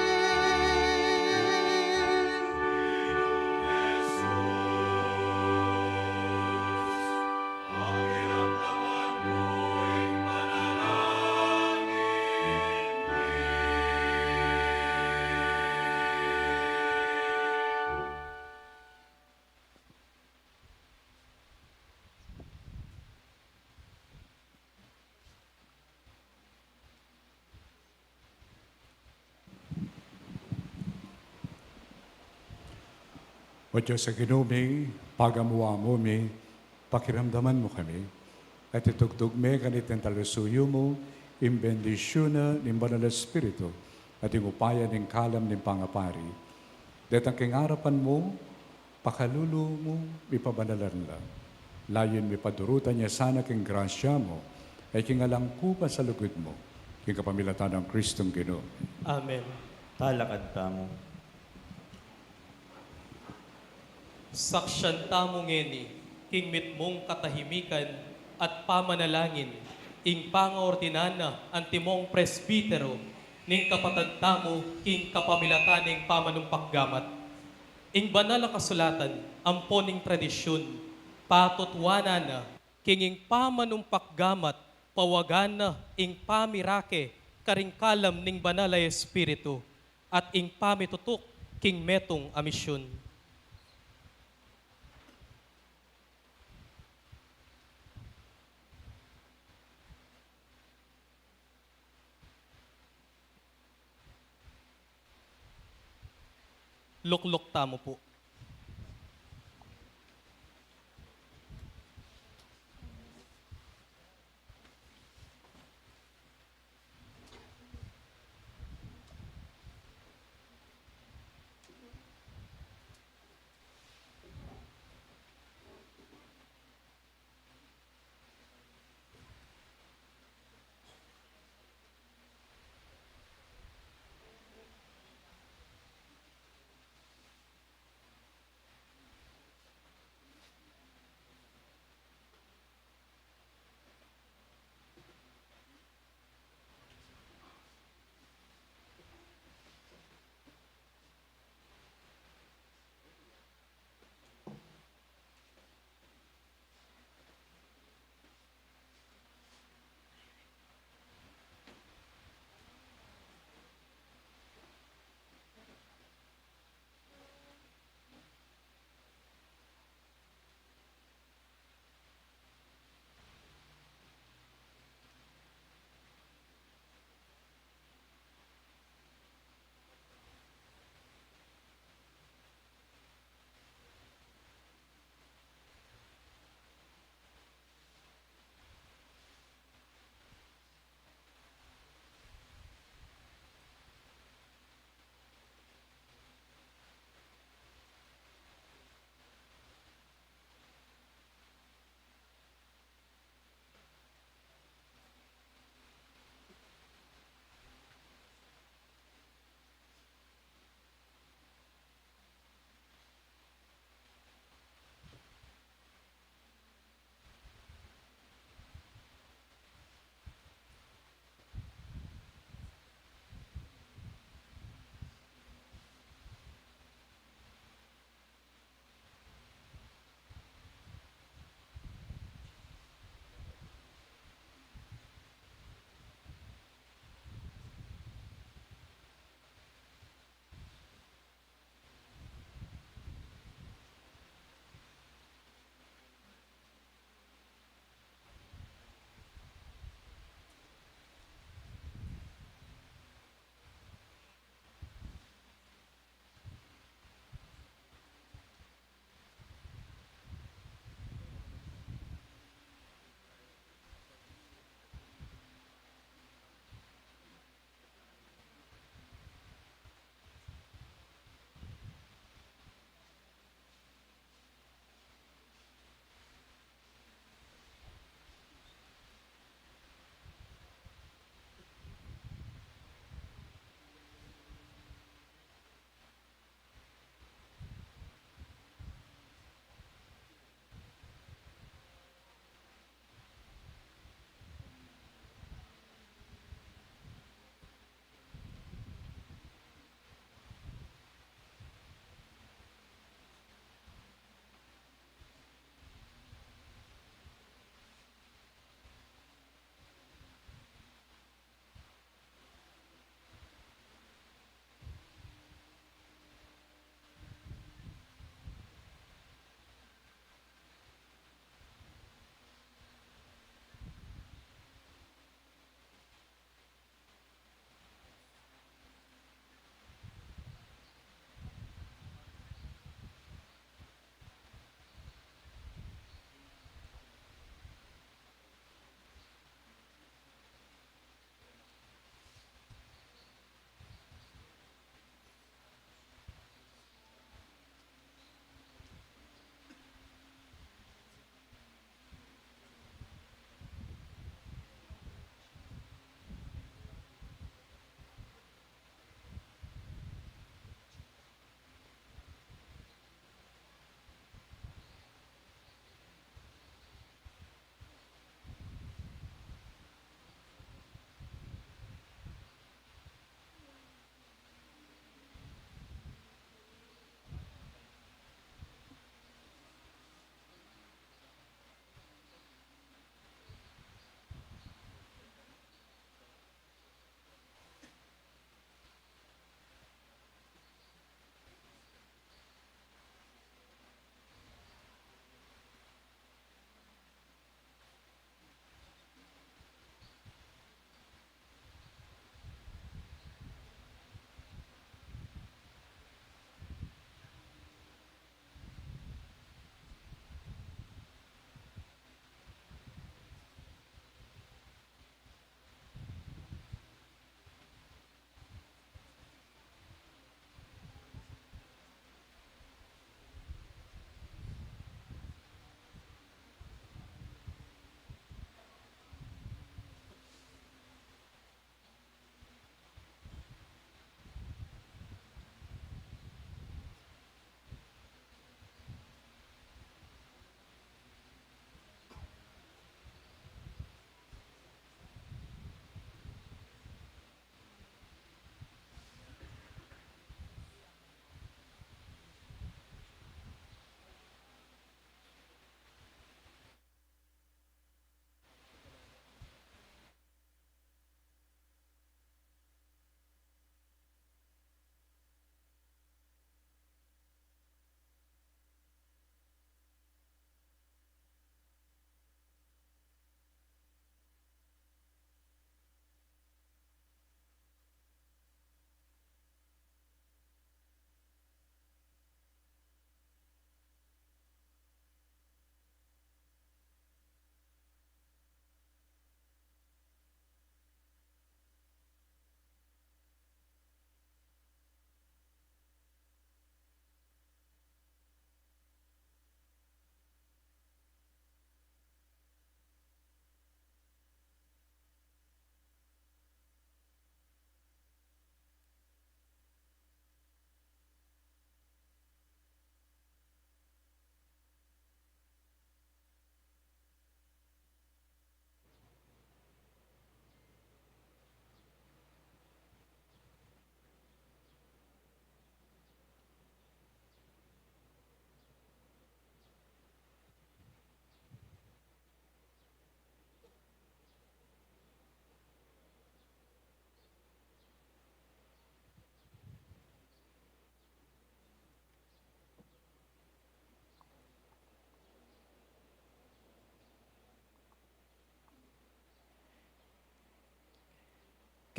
O Dios a Ginu mi, pagamu-amu mi, pakiramdaman mu kami, at itugtug mi kaniting talusuyu mu, ing bendisyun na ning Banal a Espiritu, at ing upaya ning kalam ning pangapari. Detang king arapan mu, pakalulu mu, mipabanalan la. Layun mipadurutan ya sana king grasya mu, at king alang kupa sa lugud mu, king kapamilatan nang Kristong Ginu. Amen. Talakad tamu. Saksian tamu ngeni, king mitmung katahimikan at pamanalangin, ing pangaordinan na antimong presbitero, ning kapatad tamu, king kapamilatan ning pamanumpak gamat. Ing banal a kasulatan, ampo ning tradisyun, patutuanan na, king ing pamanumpak gamat, pawagan na ing pamirake, karing kalam ning Banal a Espiritu, at ing pamitutuk, king metung a misyun. Lukluk tamu pu.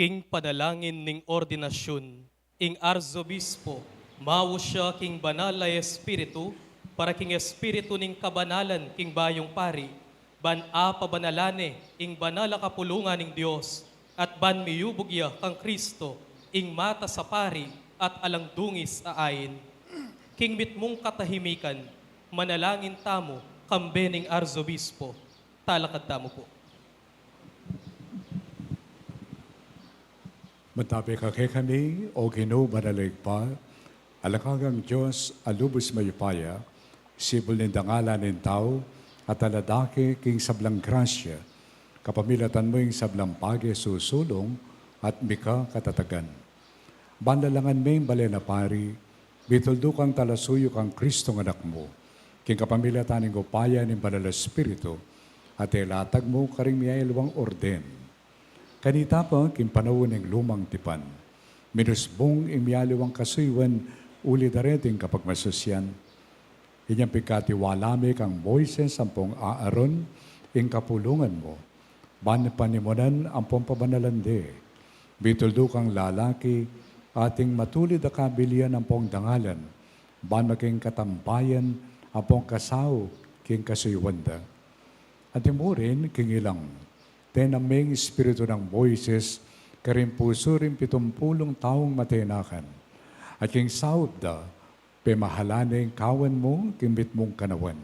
King panalangin ning ordinasyun, ing Arzobispo, mau siya king Banal a Espiritu, para king Espiritu ning kabanalan king bayung pari, ban apabanalan ne ing banal a kapulungan ning Dios, at ban miyubug ya kang Kristo, ing matas a pari at alang dungis a ain. King mitmung katahimikan, manalangin tamu, kambe ning Arzobispo. Talakad tamu pu. Mantabe ka kekami, O Ginu, banal a Ibpa, a lakagang Dios a lubus mayupaya, sibul ning dangalan ning tau, at aladake king sablang grasya, kapamilatan mu ing sablang bage susulung at mika katatagan. Ban lalangan me ing balen a pari, mituldu kang talasuyu kang Kristong Anak mu, king kapamilatan ning upaya ning Banal a Espiritu, at ilatag mu karing miyaliwang orden. Kanita pa, king panaun ning Lumang Tipan, minusbung ing miyaliwang kasuyuan uli dareting kapagmasusyan. Inyang pigkatiwala mi kang Moises ampong Aaron, ing kapulungan mu, ban panimunan ampong pabanalan de. Mituldu kang lalaki, ating matulid a kabilian ampong dangalan, ban maging katambayan ampong kasaup king kasuyuan da. Anti mu rin, king ilang, tena me ing espiritu nang Moises karing pusu ring pitumpulung taung matenakan, at king saup da, pemahalan ne ing kawan mu king mitmung kanawan.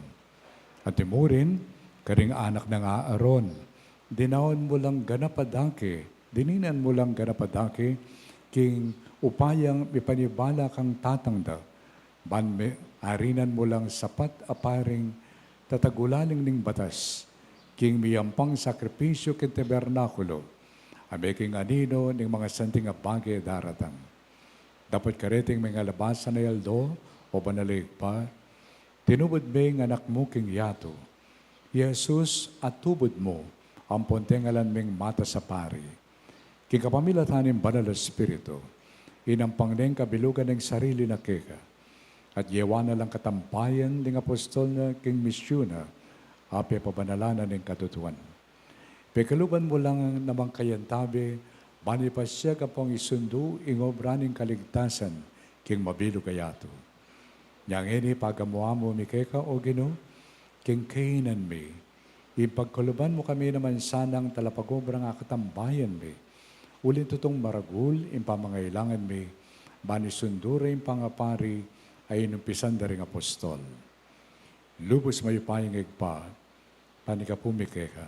Anti mu rin, karing anak nang Aaron, dinaun mu lang ganap a dake, dininan mu lang ganap a dake, king upayang mipanibala kang tatang da, ban me-, arinan mu lang sapat a paring tatagulaling ning batas, king miyampang sakripisyu king tabernakulo, a meking anino ning mangasanting a bage daratang. Dapot kareting mengalabasan a aldo, O Banal a Ibpa, tinubud me ing Anak mu king yatu, i Jesus a tubud mu, ampon tengalan ming matas a pari. King kapamilatan ning Banal a Espiritu, inampang neng kabilugan ning sarili na keka, at yewa na lang katambayan ning apostol na king misyun na, a pepabanalan na ning katutuan. Pekaluban mu lang namang kayantabe, ban ipasiag ampong isundu ing obra ning kaligtasan king mabilug a yatu. Nya ngeni pagamuan mu mi keka, O Ginu, king kainan mi, ipagkaluban mu kami naman sanang talapagobra nang katambayan mi, uling tutung maragul ing pamangailangan mi, ban isundu re ing pangapari a inumpisan da ring apostol. Lubus mayupayang Ibpa, panyawad mi keka.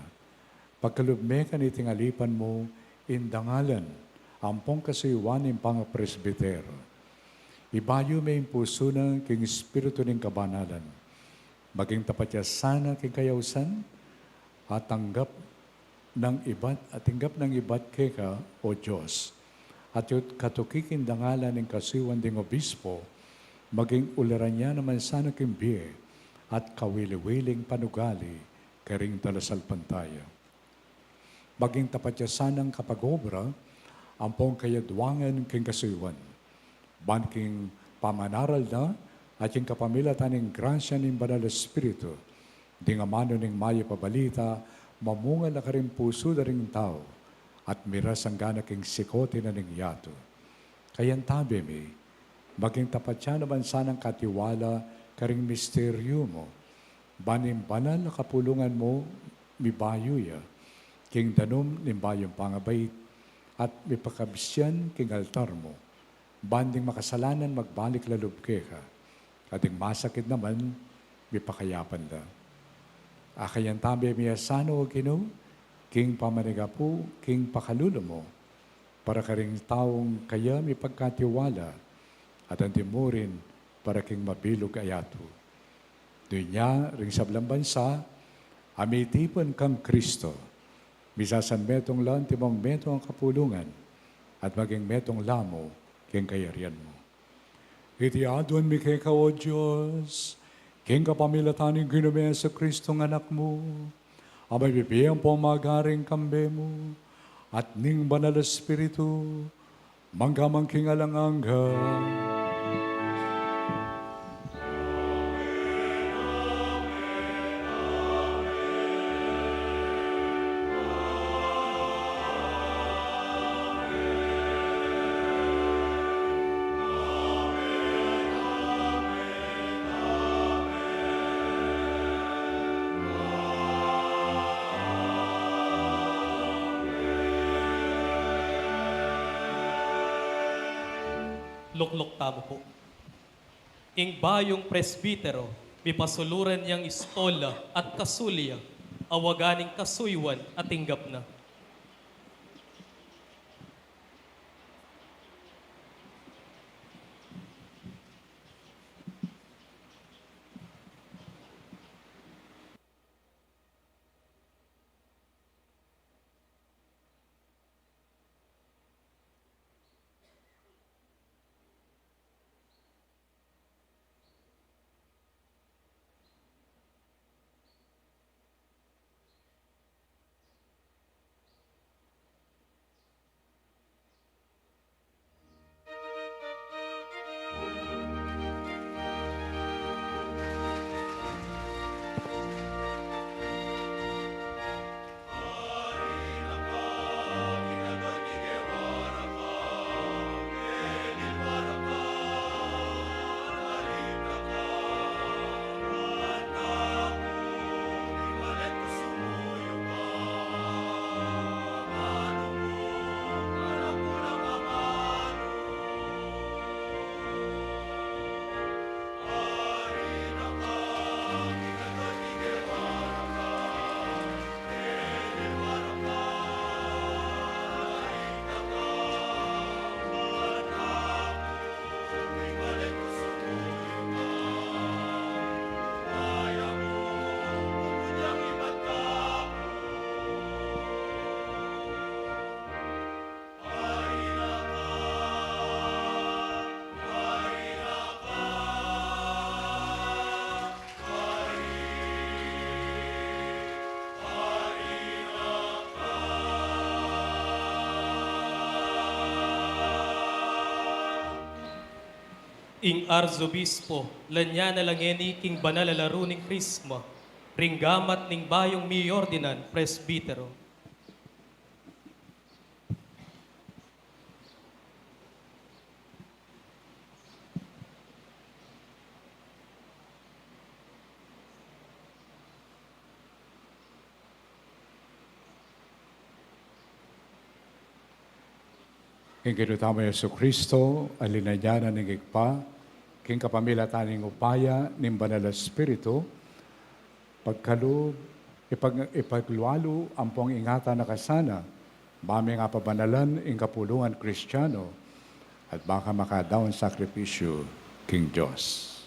Pagkalub me kaniting alipan mu, ing dangalan ampong kasuyuan ning pangapresbitero. Ibayu me ing pusu na king espiritu ning kabanalan. Maging tapat ya sana king kayausan, at tanggap nang ibat, at tinggap nang ibat keka, O Dios, at yu-, katuki king dangalan ning kasuyuan ding obispo, maging uliran ya naman sana king bie at kawili-wiling panugali karing talasalpantaya. Maging tapat ya sanang kapag-obra ampong kayadwangan king kasuyuan, ban king pamanaral na at king kapamilatan ning grasya ning Banal a Espiritu, ding amanu ning mayap a balita mamunga na karing pusu da ring tau, at miras angga na king sikote na ning yatu. Kayantabe mi, maging tapat ya naman sanang katiwala karing misteryu mu, ban ing banal a kapulungan mu mibayu ya king danum ning bayung pangabait, at mipakabsian king altar mu, ban ding makasalanan magbalik lalub keka, at ding masakit naman mipakayapan da. Akayantabe mi ya sana, O Ginu, king pamanigapu king pakalulu mu, para karing taung kaya mipagkatiwala, at anti mu rin para king mabilug a yatu. Nune ring sablang bansa a mitipun kang Kristo, misasanmetung la antimong metung a kapulungan, at maging metung la mu king kayarian mu. Iti aduan mi keka, O Dios, king kapamilatan ning Ginu ming Jesucristo a Anak mu, a mabibie ampong magari kambe mu, at ning Banal a Espiritu, mangga man king alang angga. Lukluk tamu pu. Ing bayung presbitero, mipasulu ran yang istola at kasulya, awagan ing kasuyuan at tinggap na. Ing Arzobispo, lanya na la ngeni king banal a laru ning Krisma, ring gamat ning bayung miordinan presbitero. Ing Ginu tamung Jesucristo, a linanyanan ning Ibpa, king kapamilatan ning upaya ning Banal a Espiritu, pagkalub, ipag-, ipaglualu ampong ingatan na ka sana, ba ming apabanalan ing kapulungan Kristiano, at ba ka makadaun sakripisyu king Dios.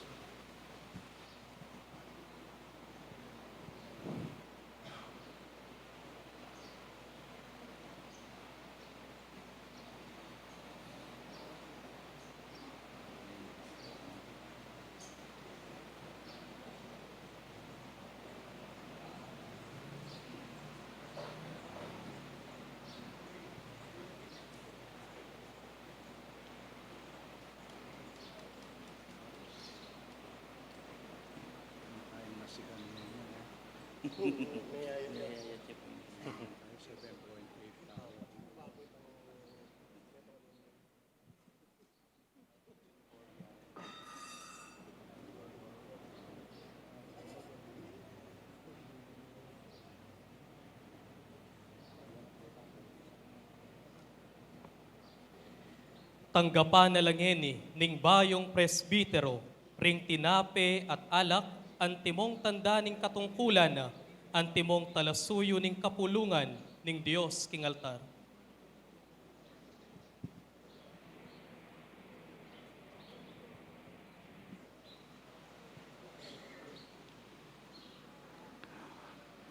Tanggapan na la ngeni ning bayung presbitero ring tinape at alak, antimong tanda ning katungkulan na, antimong talasuyu ning kapulungan ning Dios king altar.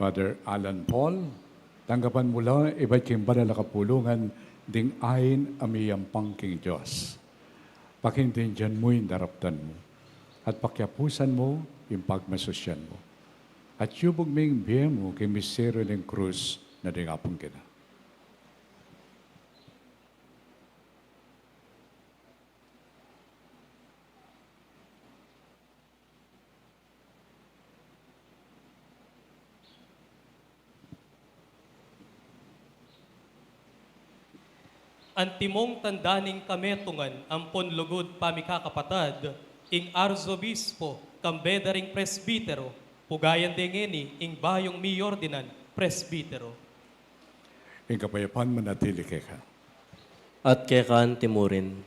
Father Alan Paul, tanggapan mu la ibat king banal a kapulungan ding ain a miyampang king Dios. Pakintindian mu ing daraptan mu, at pakiapusan mu ing pagmasusyan mu. At yubug ming bie mu king misteryu ning krus na ding Apung Ginu. Antimong tanda ning kametungan ampon lugud pamikakapatad, ing Arzobispo, kambe da ring presbitero, pugayan de ngeni ing bayung miordinan presbitero. Ing kapayapan manatili keka. At keka antimurin.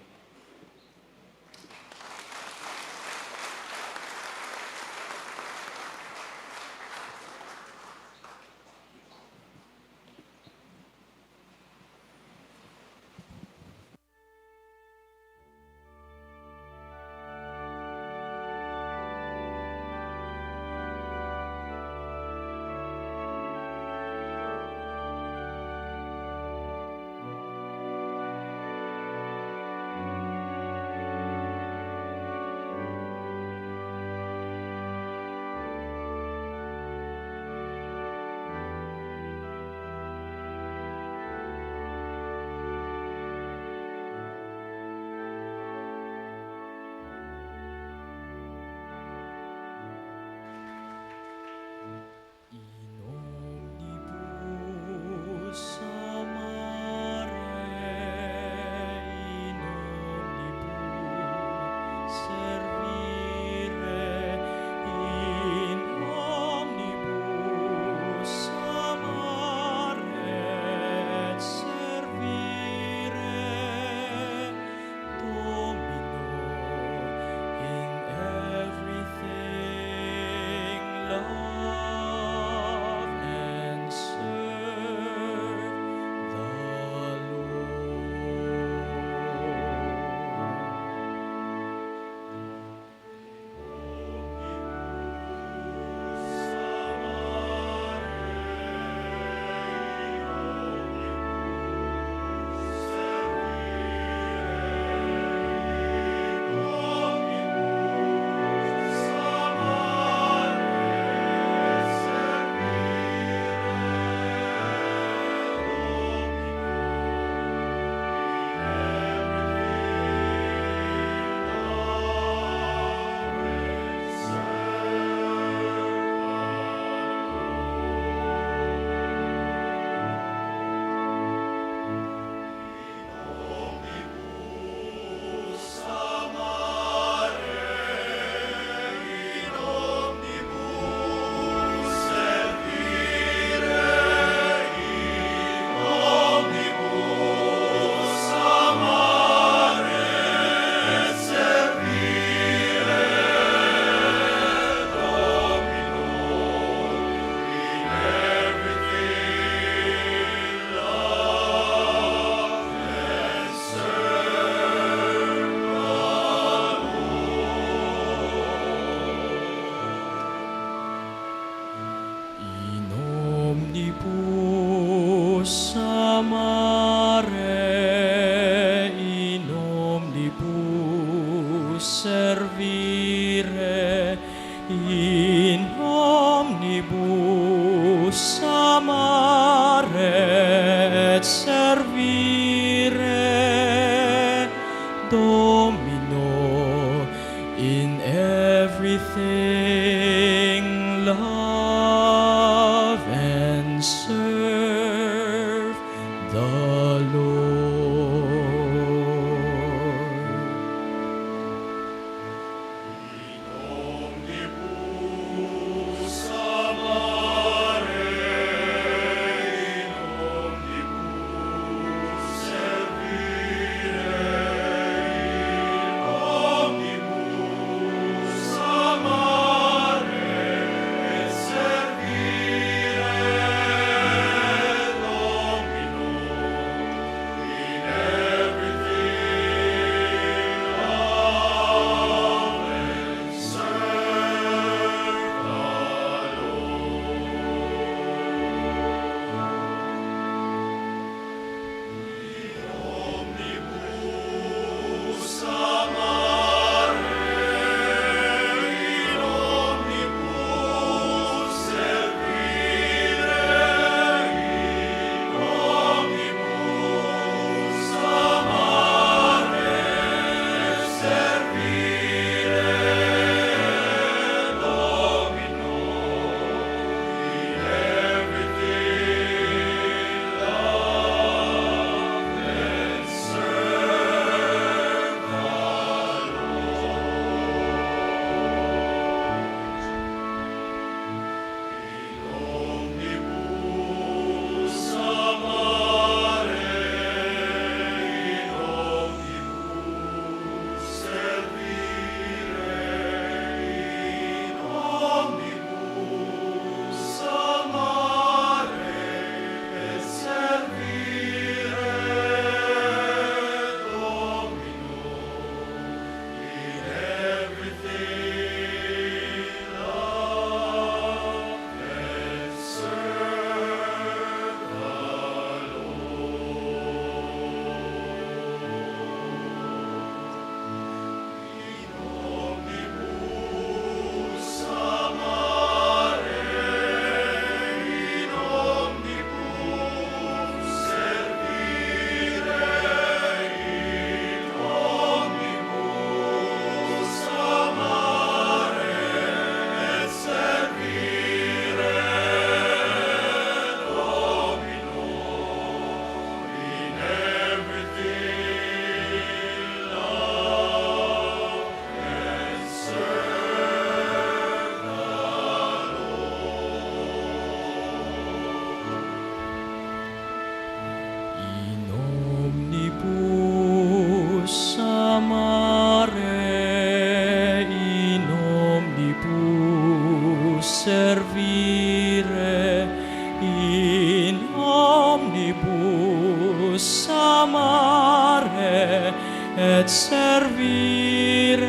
Et servire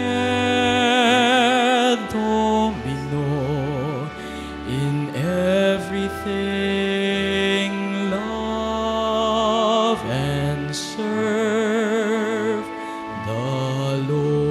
Domino, in everything love and serve the Lord.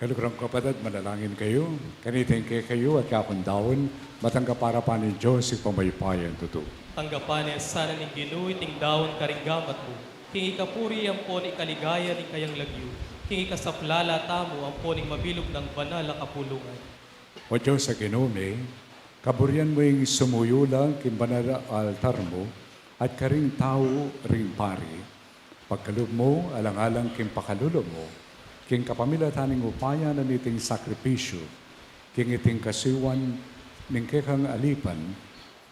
Kaluguran kung kapatad, manalangin kayu. Kanita ing kekayu at kaku nang daun, matanggap para pa ning Dios Ibpang mayupayang tutu. Tanggapan na sana ning Ginu iting daun karing gamat mu, king ikapuri ampon ikaligaya ning kayang lagyu, king ikasaplala tamu ampon ning mabilug nang banal a kapulungan. O Dios a Ginu mi, kaburian mu ing sumuyu la king banal a altar mu at karing tau ring pari. Pagkalub mu, alang-alang king pakalulu mu, king kapamilatan ning upaya na niting sakripisyu, king iting kasuyuan ning kekang alipan,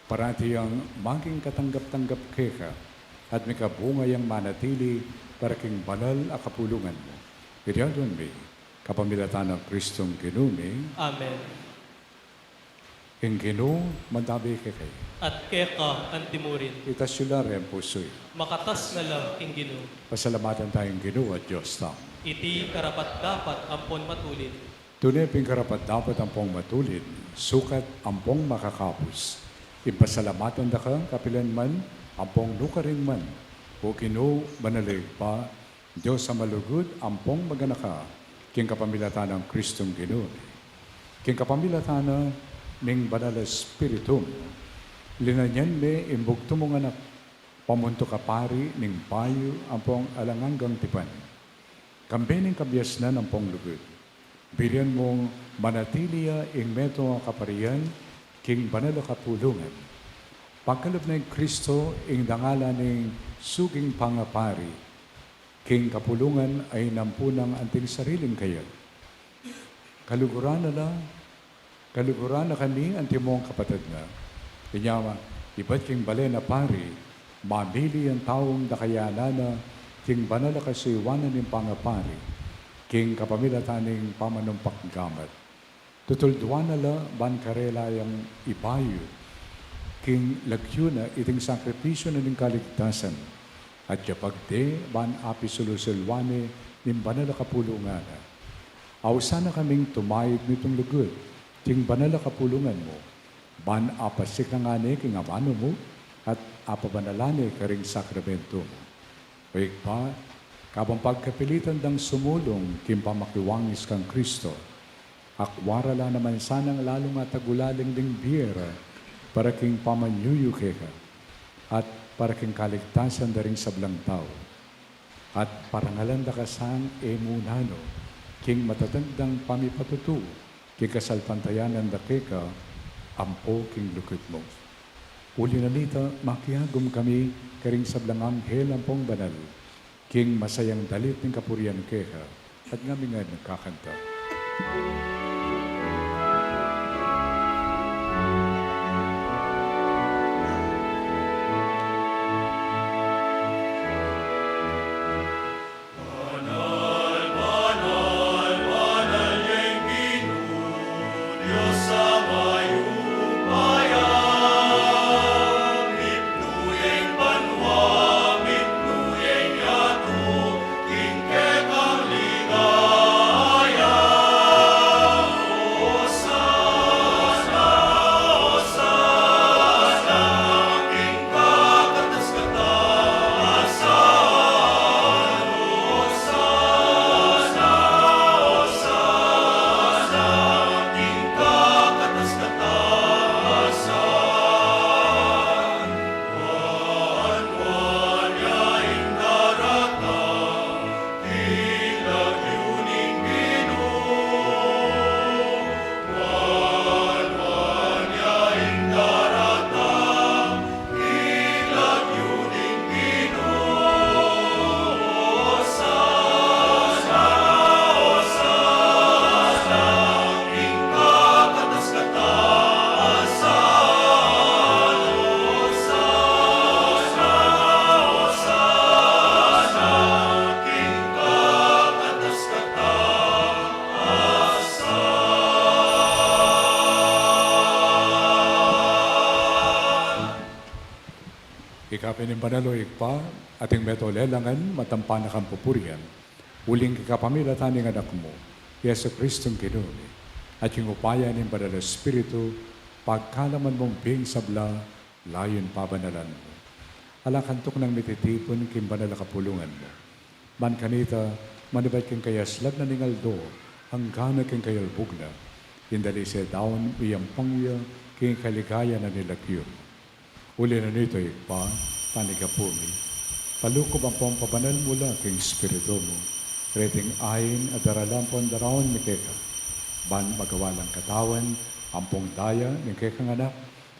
parati yang maging katanggap-tanggap keka, at mikabunga yang manatili para king banal a kapulungan mu. Iti adwan mi, kapamilatan nang Kristong Ginu mi. Amen. Ing Ginu mantabi kekayu. At keka antimurin. Itas yu la ring pusu yu. Makatas na la king Ginu. Pasalamatan taya ing Ginu a Dios tamu. Iti karapat-dapat ampon matulid. Tune pin karapat-dapat ampon matulid, sukat ampon makakabus, ing pasalamatan da ka kapilan man, ampon nukarin man, O Ginu, banal a Ibpa, Dios a malugud ampon maganaka, king kapamilatan nang Kristong Ginu mi. King kapamilatan na ning Banal a Espiritu mu, linanyan me ing bugtung mung Anak, pamuntuk a pari ning bayu ampon alang anggang tipan. Kambe ning kabiasnan ampon lugud, birian mung manatili ya ing metung a kaparian king banal a kapulungan. Pagkalub na ning Kristo ing dangalan ning suging pangapari, king kapulungan a inampunan anting sariling kayag. Kaluguran na la, kaluguran na kami antimong kapatad na. Inya, ibat king balen a pari, mamili yang taung dakayanan na king banal a kasuyuan ning pangapari, king kapamilatan ning pamanumpak gamat. Tutulduan na la ban karela yang ibayu king lagyu na iting sakripisyu na ning kaligtasan, at yapag de ban apisulu-suluan ne ning banal a kapulungan na. Ausan na kaming tumayud niting lugud king banal a kapulungan mu, ban apasikangan ne king amanu mu at apabanalan ne karing sakramento mu. O Ibpa, kabang pagkapilitan dang sumulung king pamakiwangis kang Kristo, akwa ra la naman sanang lalung atagulaling ding bie ra para king pamanyuyu keka at para king kaligtasan da ring sablang tau. At parangalan da ka sang e mu nanu king matatag dang pamipatutu king kasalpantayanan da keka ampo king lugud mu. Uli na nita, makiagum kami karing sablang anghel ampong banal king masayang dalit ning kapurian keka, at ngami ngan kakanta. Ika pin ing banal, o Ibpa, ating metung lelangan, matampan na kang pupurian, uling king kapamilatan ning Anak mu, i Jesucristong Ginu mi, at king upaya ning Banal a Espiritu, pagkaluban mung bie ing sabla, layun pabanalan mu. Ala kang tuknang mititipun king banal a kapulungan mu. Ban kanita, manibat king kayaslagan ning aldo, Anggang king kayalbug na, ing dalise daun miyampang ya king kaligayan a nilagyu mu. Uli na nito, Ibpa, tanigapu mi, palukuban ampong pabanal mu la king Espiritu mu reting ain a daralan ampong daraun mi keka, ban magawa lang katawan ampong daya ning kekang Anak,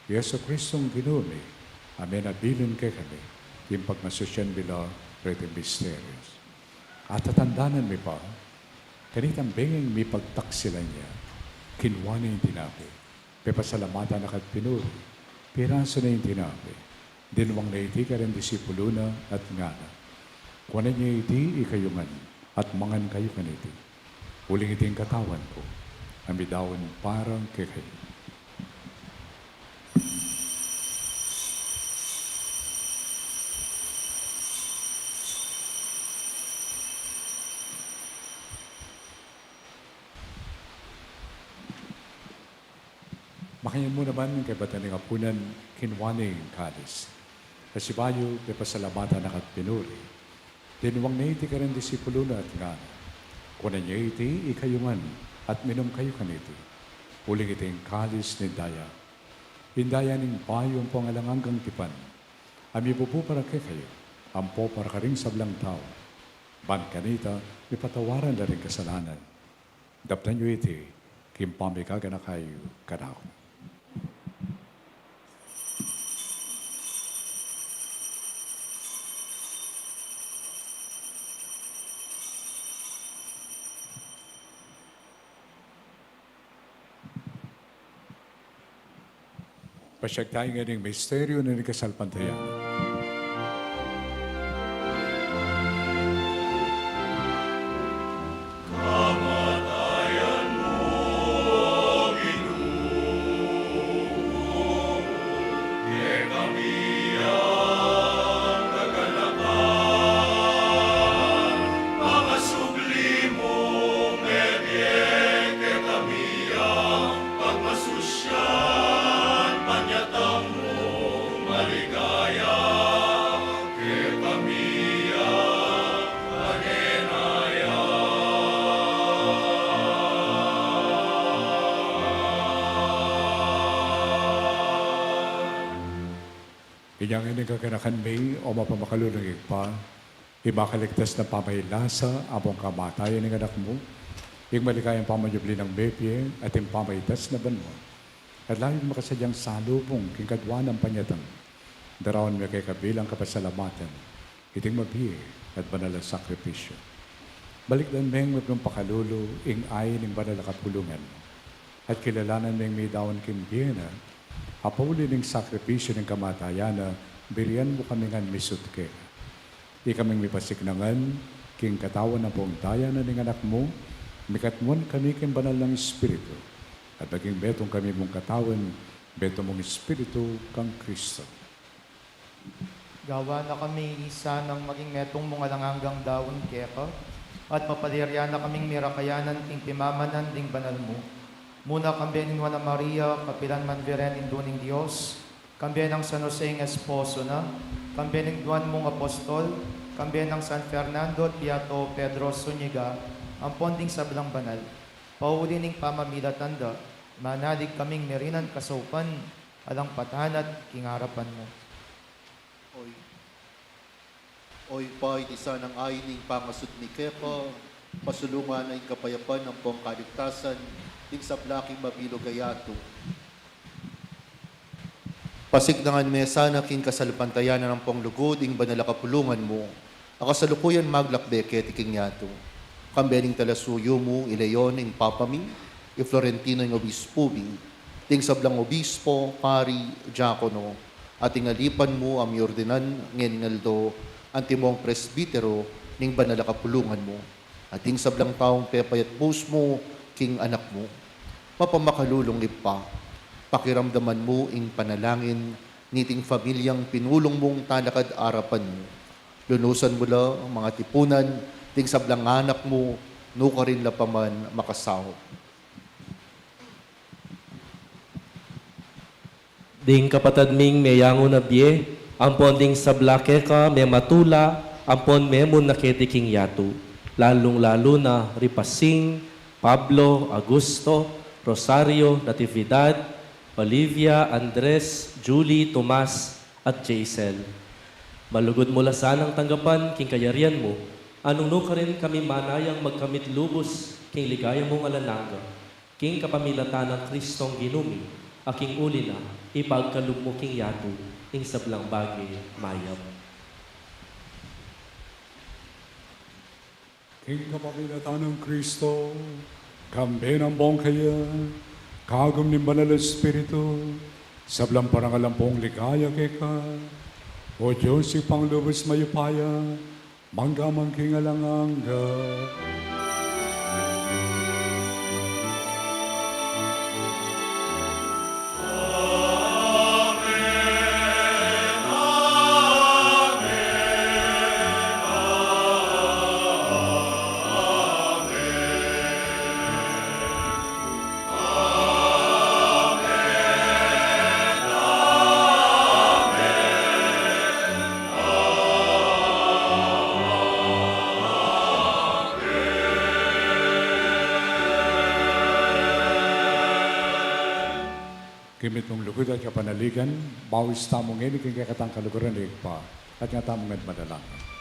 Jesucristong Ginu mi, a menabilin kekami king pagmasusyan mi la reting misterios. At tatandanan mi pa, kanitang bengi mipagtaksilan ya, kinua ne ing tinape, pepasalamatan na ka't pinuri, pirasu ne ing tinape, dinwang ne iti karing disipulu na at ngana: Kuanan ye iti ikayu ngan, at mangan kayu kaniti, uling iti ing katawan ku, a midaun para kekayu. Makanyan mu naman ing kaybat ning apunan, kinua ne ing kalis. Pasibayu, pepasalamatan na ka't pinuri, dinwang ne iti karing disipulu na at ngana: Kuanan ye iti ikayu ngan, at minum kayu kaniti, uling iti ing kalis ning daya, ing daya ning bayu ampong alang anggang tipan, a mibubu para kekayu, ampo para karing sablang tau, ban kanita mipatawaran la ring kasalanan. Daptan yu iti king pamikaganaka yu kanaku. Pasiag tamu ngening misteryu ning kasalpantayanan. Kamatayan mu, Ginu, kekami yang kaganakan, pangasubli mung mebie kekami yang pagmasus- yan, panyatang mung maligaya kekami yang manenaya. Inya ngeni ing kaganakan mi, o mapamakalulung Ibpa, ing makaligtas nang pamailasa ampong kamatayan ning Anak mu, ing maligayang pamanyubli nang mebie, at ing pamaitas na banua, at lalung makasadyang salubung king kadua nang panyatang, daraun mi keka bilang kapasalamatan iting mabie at banal a sakripisyu. Balikdan meng mapinong pakalulu ing ain ning banal a kapulungan mu, at kilalanan meng midaun king bie na, a pauli ning sakripisyu ning kamatayan na, birian mu kami ngan misut keka. Ikaming mipasiknangan king katawan ampong daya na ning Anak mu, mikatmuan kami king banal nang Espiritu, at maging metung kami mung katawan, metung mung Espiritu kang Kristo. Gawan na kami isanang maging metung mung alang anggang daun keka, at papaliran na kaming mirakayanan king pimamanan ding banal mu. Muna kambe ning Nuan a Maria, kapilan man Birhen, Indu ning Dios, kambe nang San Jose ing esposo na, kambe ning duan mung apostol, kambe nang San Fernando at Beato Pedro Zuniga, ampon ding sablang banal, pauli ning pamamilatan da, manalig kaming mirinan kasaupan, alang patnat king arapan mu. Oy. O Ibpa, iti sanang ain ning pangasut mi keka, pasulungan na ing kapayapan ampong kaligtasan ding sabla king mabilug a yatu. Pasiknangan me sana king kasalpantayanan ampong lugud ing banal a kapulungan mu, a kasalukuyan maglakbe keti king yatu. Kambe ning talasuyu mu, i Leon ing Papa mi, i Florentino ing obispu mi, ding sablang obispo, pari, diakono, at ing alipan mu a miordinan ngening aldo, antimong presbitero ning banal a kapulungan mu, at ding sablang taung pepayatmu king Anak mu. Mapamakalulung Ibpa, pakiramdaman mu ing panalangin niting familiang pinulung mung talakad arapan mu. Lunusan mu la mang atipunan ding sablang anak mu, nukarin la pa man makasaup. Ding kapatad ming meyangu na bie, ampon ding sabla keka mematula, ampon memun na keti king yatu, lalung-lalu na ri pasing Pablo, Augusto, Rosario, Natividad, Olivia, Andres, Julie, Tomas, at Jaisel. Malugud mu la sanang tanggapan king kayarian mu, nung nukarin kami manayang magkamit lubus king ligaya mung alang angga, king kapamilatan nang Kristong Ginu mi, a king uli na, ipagkalub mu king yatu ing sablang bage mayap. King kapamilatan nang Kristo, kambe nang bong kaya, kagum ning Banal a Espiritu, sablang parangal ampong ligaya keka, O Dios, Ibpang lubus mayupaya, mangga man king alang angga. King mitmung lugud at kapanaligan, baus tamu ngeni king kekatang kaluguran, Ibpa, at nga tamu ngan manalangin.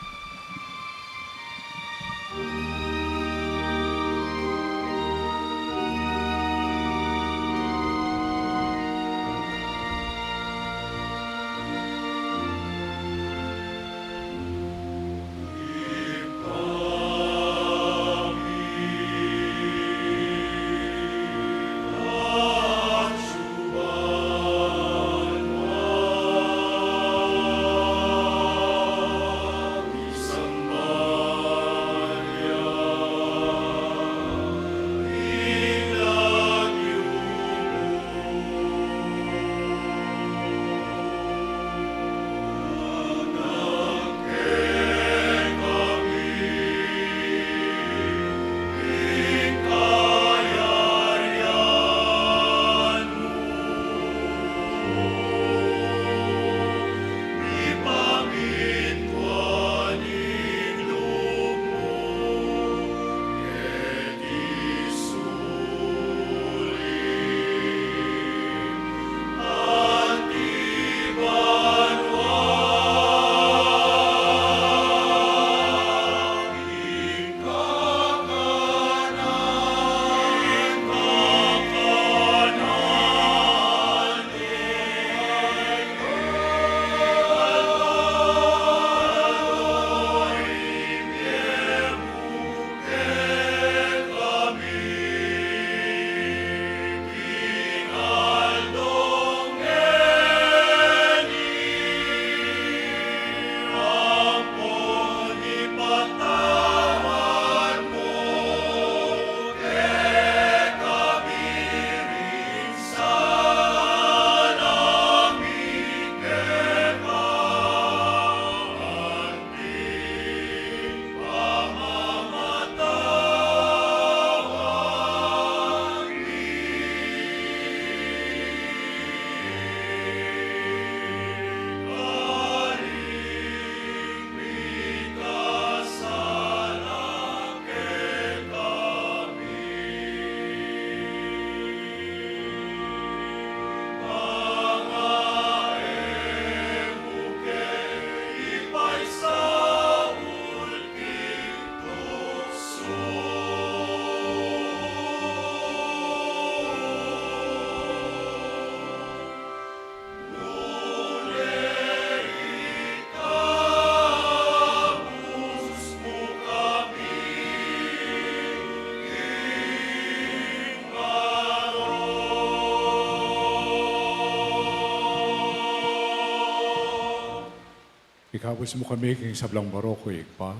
Ikabus mu kami king sablang marok, Ibpa.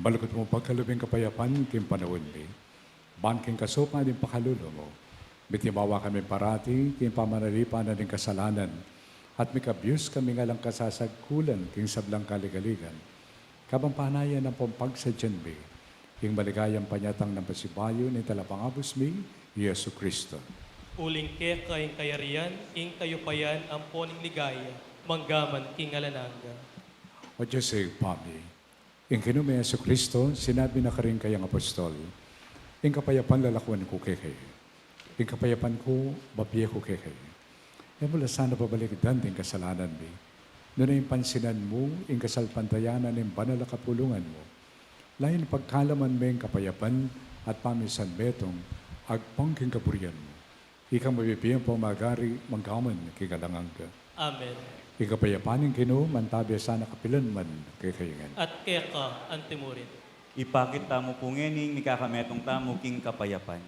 Malugud mung pagkalub ing kapayapan king panaun mi, ban king kasaupan ning pakalulu mu, mitimawa kami parati king pamanalipan na ning kasalanan, at mikabus kami ngan alang kasasagkulan king sablang kaligaligan, kabang panayan ampong pagsadyan mi ing maligayang panyatang nang pasibayu ning Talapangabus mi, i Jesucristo. Uling keka ing kayarian, ing kayupayan, ampon ing ligaya, mangga man king alang angga. O Dios, Ibpa mi, ing Ginu ming Jesucristo, sinabi na karing kayang apostol, Ing kapayapan lalakwan ku kekayu. Ing kapayapan ku babie ku kekayu. E mu la sana babalikdan ding kasalanan mi, nune ing pansinan mu ing kasalpantayanan ning banal a kapulungan mu. Layun pagkalaman me ing kapayapan at pamisan metung agpang king kaburian mu. Ikang mabibie ampong magari mangga man king alang angga. Amen. Ing kapayapan ning Ginu mantabe sana kapilan man kekayu ngan. At keka antimurin. Ipakit tamu pu ngening mikakametung tamu king kapayapan.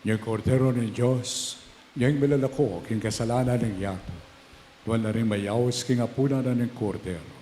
Ing Kordero ning Dios, ing milalako king kasalanan ning yatu. Nuan la ring mayaus king apunan ning Kordero.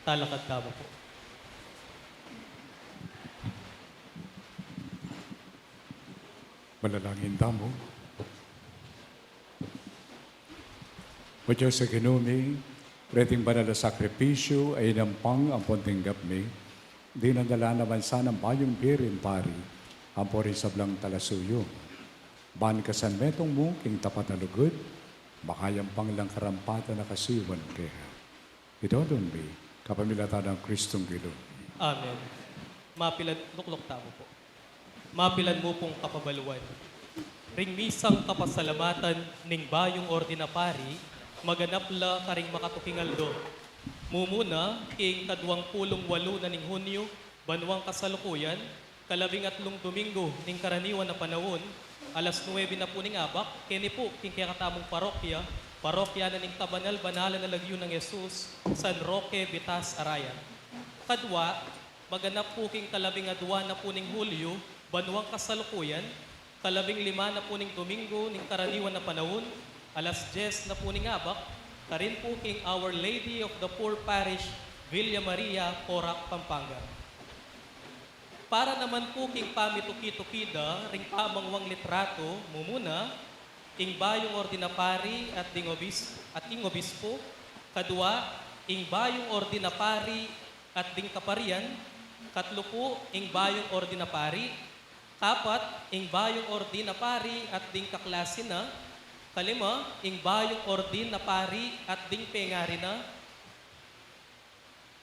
Talakad tamu pu. Manalangin tamu. O Dios a Ginu mi, reting banal a sakripisyu a inampang ampon tinggap mi, dinadala na man sana ning bayung Birhen Pari ampon ring sablang talasuyu, ban kasan metung mu king tapat a lugud, makayampang lang karampatan a kasuyuan keka. Ito dun mi kapamilatan nang Kristong Ginu. Amen. Mapilan, lukluk tamu pu. Mapilan mu pung kapabaluan. Ring misang kapasalamatan ning bayung Ordinapari, maganap la karing makatuking aldo. Mumuna, king kaduang pulung walu na ning Hunyu, banuang kasalukuyan, kalabing atlung Domingo ning karaniwan a panaun, alas nuebe na pu ning abak, keni pu king kekatamung parokya, parokya na ning kabanal-banalan a lagyu nang Jesus, San Roque Bitas Arayat. Kadua, maganap pu king kalabing adua na pu ning Hulyo, banuang kasalukuyan, kalabing lima na pu ning Domingo ning karaniwan a panaun, alas dyes na pu ning abak, karin pu king Our Lady of the Poor Parish, Villa Maria, Porac, Pampanga. Para naman pu king pamituki-tuki da ring pamangwang litratu, mumuna, ing bayung Ordinapari at ding obis-, at ing obispo, kadua, ing bayung Ordinapari at ding kaparian, katlu pu, ing bayung Ordinapari, kapat, ing bayung Ordinapari at ding kaklase na, kalima, ing bayung Ordinapari at ding pengari na,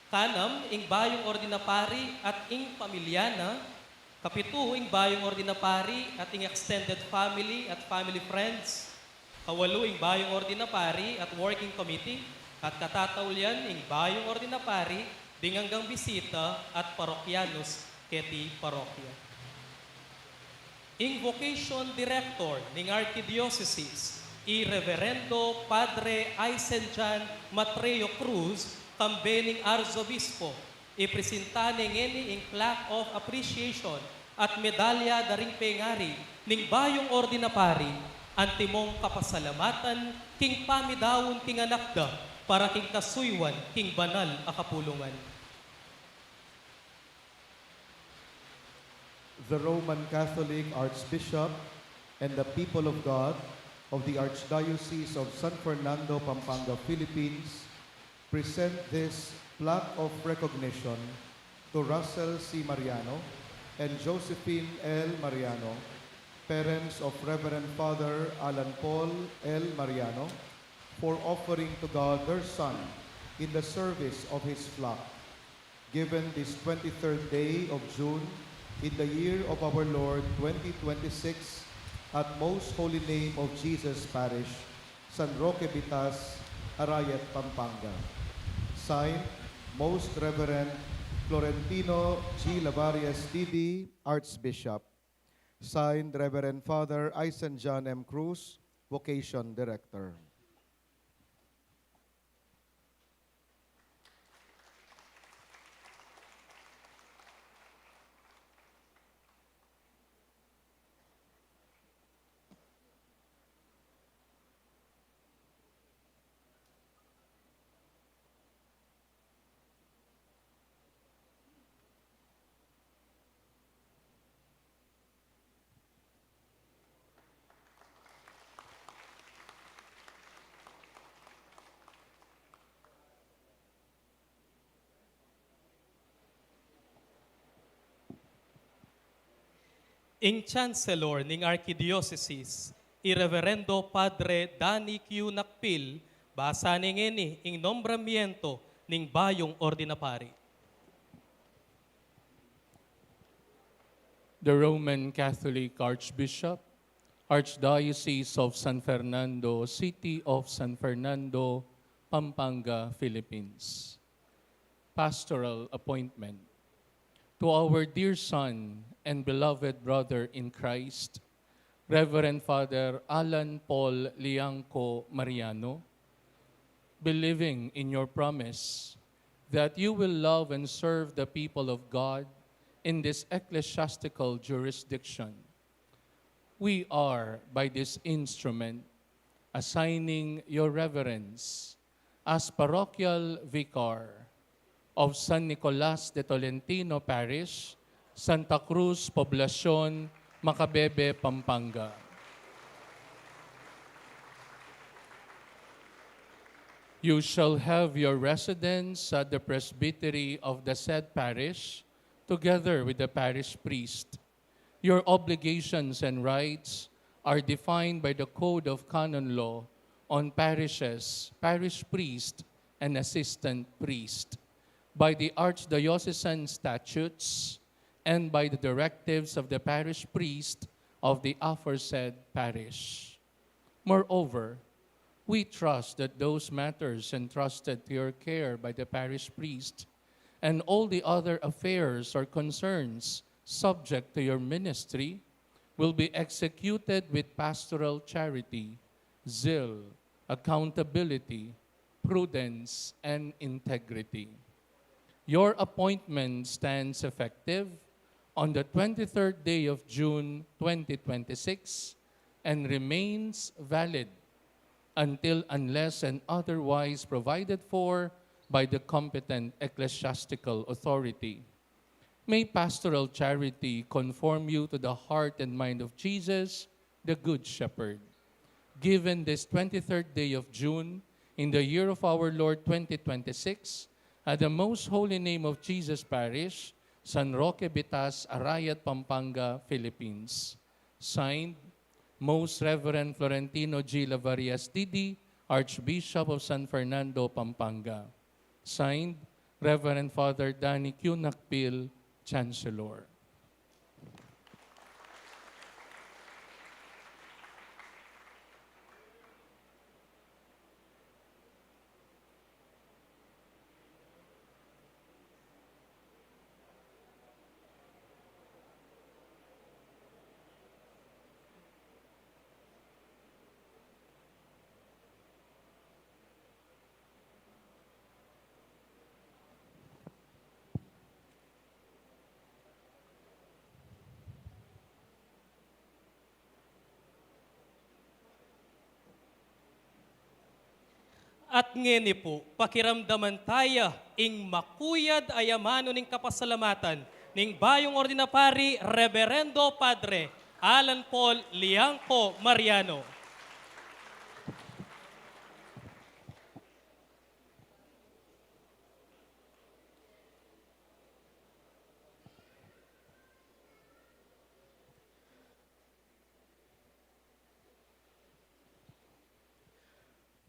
kanam, ing bayung Ordinapari at ing pamilya na, kapitu, ing bayung Ordinapari at ing extended family at family friends, kawalu, ing bayung Ordinapari at working committee, at katataulian, ing bayung Ordinapari ding anggang bisita at parokyanos keti parokya. Ing vocation director ning Archdiocese, i Reverendo Padre Aisenjan Matreo Cruz, kambe ning Arzobispo, ipresinta ne ngeni ing plaque of appreciation at medalya da ring pengari ning bayung Ordinapari, antimong kapasalamatan king pamidaun king anak da para king kasuyuan king banal a kapulungan. The Roman Catholic Archbishop and the people of God of the Archdiocese of San Fernando, Pampanga, Philippines, present this plaque of recognition to Russell C. Mariano and Josephine L. Mariano, parents of Reverend Father Alan Paul L. Mariano, for offering to God their son in the service of his flock. Given this twenty-third day of June, in the year of our Lord twenty twenty-six, at Most Holy Name of Jesus Parish, San Roque Bitas, Arayat, Pampanga. Signed, Most Reverend Florentino G. Lavarias, D D, Archbishop. Signed, Reverend Father Aisen John M. Cruz, Vocation Director. Ing Chancellor ning Archdiocese, i Reverendo Padre Danny Q. Nakpil, basa ne ngeni ing nombramiento ning bayung ordinapari. The Roman Catholic Archbishop, Archdiocese of San Fernando, City of San Fernando, Pampanga, Philippines. Pastoral appointment. To our dear son and beloved brother in Christ, Reverend Father Alan Paul Liangco Mariano, believing in your promise that you will love and serve the people of God in this ecclesiastical jurisdiction, we are, by this instrument, assigning your reverence as parochial vicar of San Nicolas de Tolentino Parish, Santa Cruz Poblacion, Macabebe, Pampanga. You shall have your residence at the presbytery of the said parish, together with the parish priest. Your obligations and rights are defined by the Code of Canon Law on Parishes, Parish Priest, and Assistant Priest, by the Archdiocesan Statutes, and by the directives of the parish priest of the aforesaid parish. Moreover, we trust that those matters entrusted to your care by the parish priest and all the other affairs or concerns subject to your ministry will be executed with pastoral charity, zeal, accountability, prudence, and integrity. Your appointment stands effective on the twenty-third day of June twenty twenty-six and remains valid until, unless and otherwise provided for by the competent ecclesiastical authority. May pastoral charity conform you to the heart and mind of Jesus, the Good Shepherd. Given this twenty-third day of June, in the year of our Lord twenty twenty-six, at the Most Holy Name of Jesus Parish, San Roque Bitas, Arayat, Pampanga, Philippines. Signed, Most Reverend Florentino G. Lavarias D D, Archbishop of San Fernando, Pampanga. Signed, Reverend Father Danny Q. Nakpil, Chancellor. At ngeni pu, pakiramdaman taya ing makuyad a yamanu ning kapasalamatan ning bayung ordinapari, Reberendo Padre Alan Paul Liangco Mariano.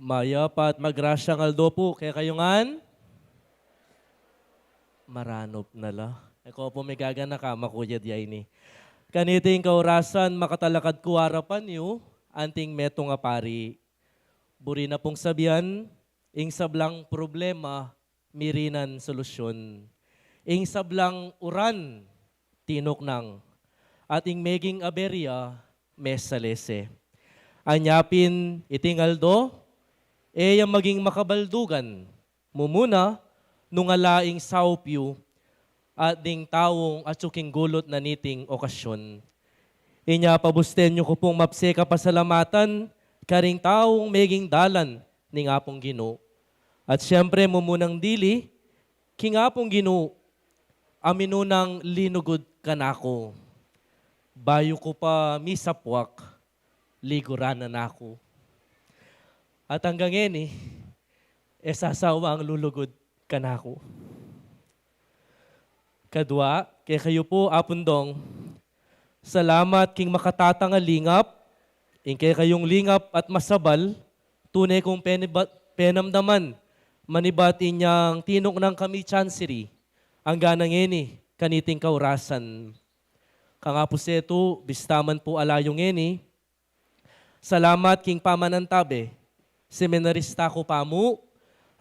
Mayap at magrasyang aldo pu kekayu ngan. Maranup na la. E ko pu migaganaka, makuyad ya ini. Kaniting kaurasan, makatalakad ku arapan yu anting metung a pari. Buri na pung sabian, ing sablang problema mirinan solusyun. Ing sablang uran, tinuknang, at ing meging aberya, mesalese. Anya pin iting aldo, e ya maging makabaldugan, mumuna nung ala ing saup yu at ding taung atyu king gulut na niting okasyun. Inya pabusten yu ku pung mapse kapasalamatan karing taung meging dalan ning Apung Ginu. At siyempre, mumunang dili, king Apung Ginu, a minunang linugud kanaku. Bayu ku pa misapwak, liguran na naku. At anggang ngeni, e sasawang lulugud kanaku. Kadwa, kekayu pu, Apung Dong, salamat king makatatang a lingap, ing kekayung lingap at masabal, tune kung penibat-, penamdaman, manibat inyang tinuknang kami chancery, anggang ngeni, kaniting kaurasan. Kangapu setu, bista man pu ala yu ngeni, salamat king pamanantabe, seminarista ku pa mu,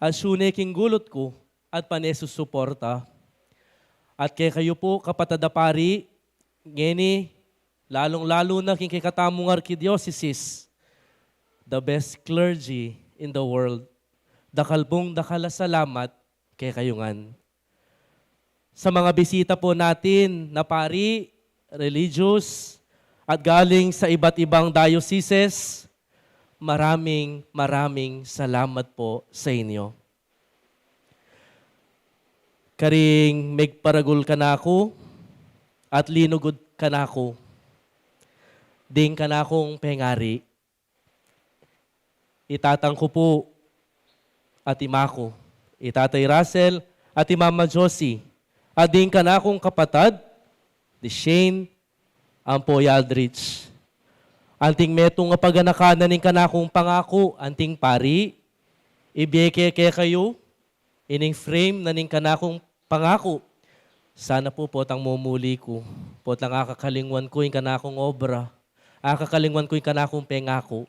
at sune king gulut ku, at pane susuporta. At kekayu pu, kapatad a pari, ngeni, lalung-lalu na king kekatamung arkidiosesis, the best clergy in the world, dakal pung dakal a salamat kekayu ngan. Sa mga bisita po natin na pari, religious, at galing sa iba't ibang dioceses, maraming, maraming salamat po sa inyo. karing megparagul kanaku at linugud kanaku ding kanakung pengari. I tatang ku pu at i ma ku, i Tatay Russell at i Mama Josie, at ding kanakung kapatad, di Shane ampo i Aldrich. Anting metung a paganakan na ning kanakung pangaku, anting pari, ibie ke kekayu ining frame na ning kanakung pangaku. Sana pu potang mumuli ku, potang akakalingwan ku ing kanakung obra, akakalingwan ku ing kanakung pengaku.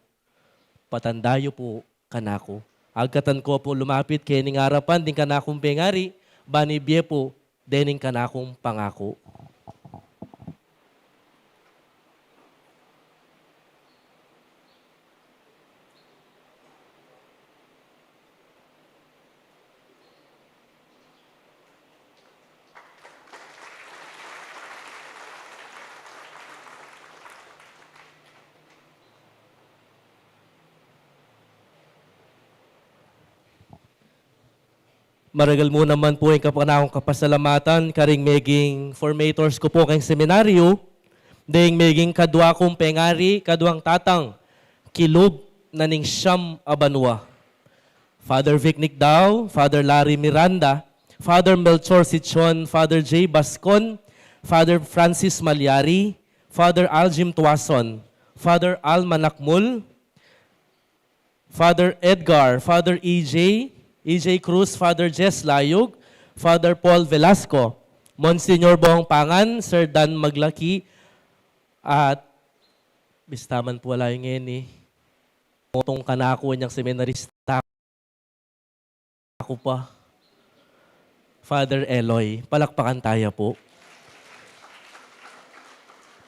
Patanda yu pu kanaku. Agkatan ku pu lumapit kening arapan ding kanakung pengari, ban ibie pu dening kanakung pangaku. Maragul mu naman pu ing kapanakung kapasalamatan karing meging formators ku pu keng seminaryo, deng meging kadwa kung pengari, kadwang tatang, kilub na ning siam a banua. Father Vic Nicdao, Father Larry Miranda, Father Melchor Sichon, Father J Bascon, Father Francis Malyari, Father Aljim Tuason, Father Alma Nakmul, Father Edgar, Father E J, E J Cruz, Father Jess Layug, Father Paul Velasco, Monsignor Bong Pangan, Sir Dan Maglaki, at bistaman pu ala yu ngeni, motung kanaku inyang seminarista ku pa, Father Eloy. Palakpakan taya pu.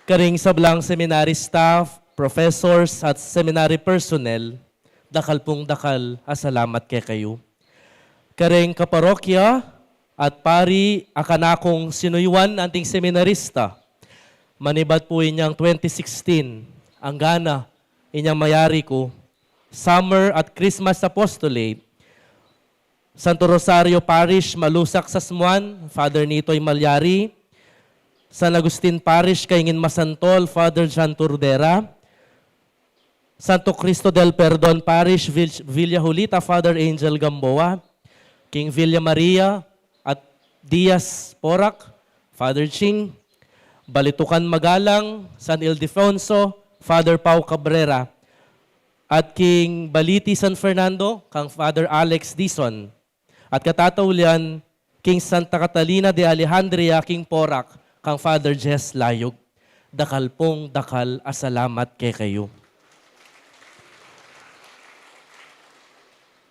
Karing sablang seminary staff, professors, at seminary personnel, dakal pung dakal a salamat kekayu. Karing kaparokya at pari a kanakung sinuyuan anting seminarista, manibat pu inyang twenty sixteen, anggana inyang mayari ku, Summer at Christmas Apostolate, Santo Rosario Parish, Malusac, Sasmuan, Father Nitoy Malyari, San Agustin Parish, Kaingin Masantol, Father John Turdera, Santo Cristo del Perdon Parish, Vil-, Villa Julita, Father Angel Gamboa, King Villa Maria at Diaz Porac, Father Ching, Balitucan Magalang, San Ildefonso, Father Pau Cabrera, at King Baliti San Fernando, kang Father Alex Dizon. At katataulian, King Santa Catalina de Alejandria, King Porac, kang Father Jess Layug. Dakal pung dakal a salamat kekayu.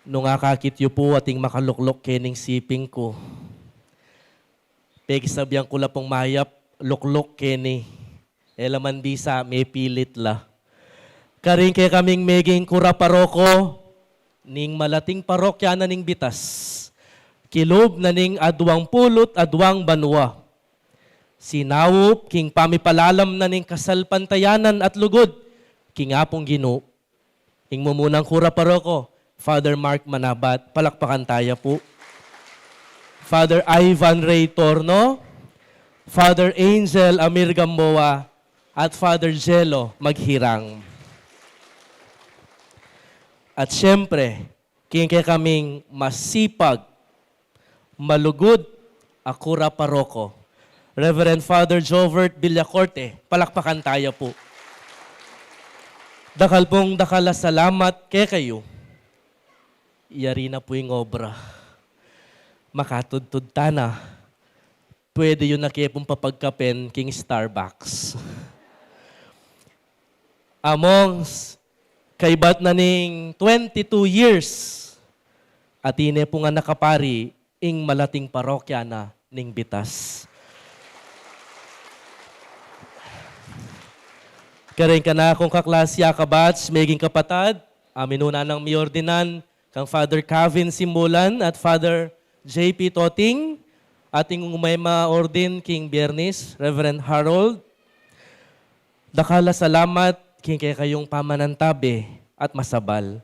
Nung akakit yu pu ating makalukluk kening siping ku, pekisabian ku la pung mayap lukluk keni. E la man bisa, mepilit la. Karing kekaming meging kura paroko ning malating parokya na ning Bitas, kilub na ning aduang pulu't aduang banua, sinaup king pamipalalam na ning kasalpantayanan at lugud king Apung Ginu. Ing mumunang kura paroko, Father Mark Manabat, palakpakan taya pu. Father Ivan Ray Torno, Father Angel Amir Gamboa, at Father Jello Maghirang. At siyempre, king kekaming masipag, malugud a kura paroko, Reverend Father Jovert Villacorte, palakpakan taya pu. Dakal pung dakal a salamat kekayu. Yari na pu ing obra. Makatudtud tana. Pwede yu na ke pung papagkapen king Starbucks. Among s-, kaybat na ning twenty-two years, atin ne pu ngan a kapari ing malating parokya na ning Bitas. Karing kanakung kaklasi a kabatch, meging kapatad, a minuna nang miordinan, kang Father Kevin Simulan at Father J P Toting, at ing umay maordin king Biernis, Reverend Harold. Dakal a salamat king kekayung pamanantabe at masabal.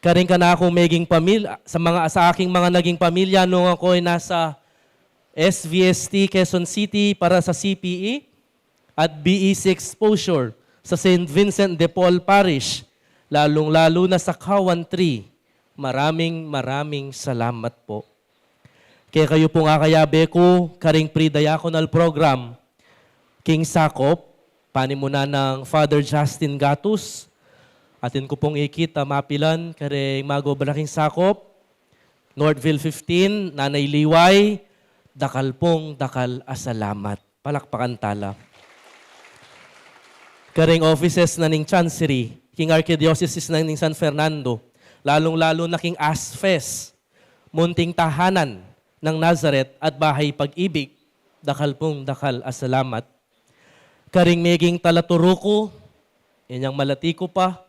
Karing kanakung meging pamil-, sa mga, sa aking mga naging pamilya nung ako'y nasa S V S T Quezon City para sa C P E, at B E C exposure sa Saint Vincent de Paul Parish, lalong-lalo na sa Cowan Tree. Maraming, maraming salamat po. Kekayu pung akayabe ku karing pre-diaconal program, king sakop, panimunan nang Father Justin Gatus, atin ku pung ikit a mapilan karing mag-obra king sakop, Northville fifteen, Nanay Liway, dakal pung dakal a salamat. Palakpakan tala. Karing offices na ning Chancery, king Archdiocese na ning San Fernando, lalong-lalo na king ASFES, Munting Tahanan ng Nazareth at Bahay Pag-ibig, dakal pung dakal a salamat. Karing meging talaturu ku, inyang malati ku pa,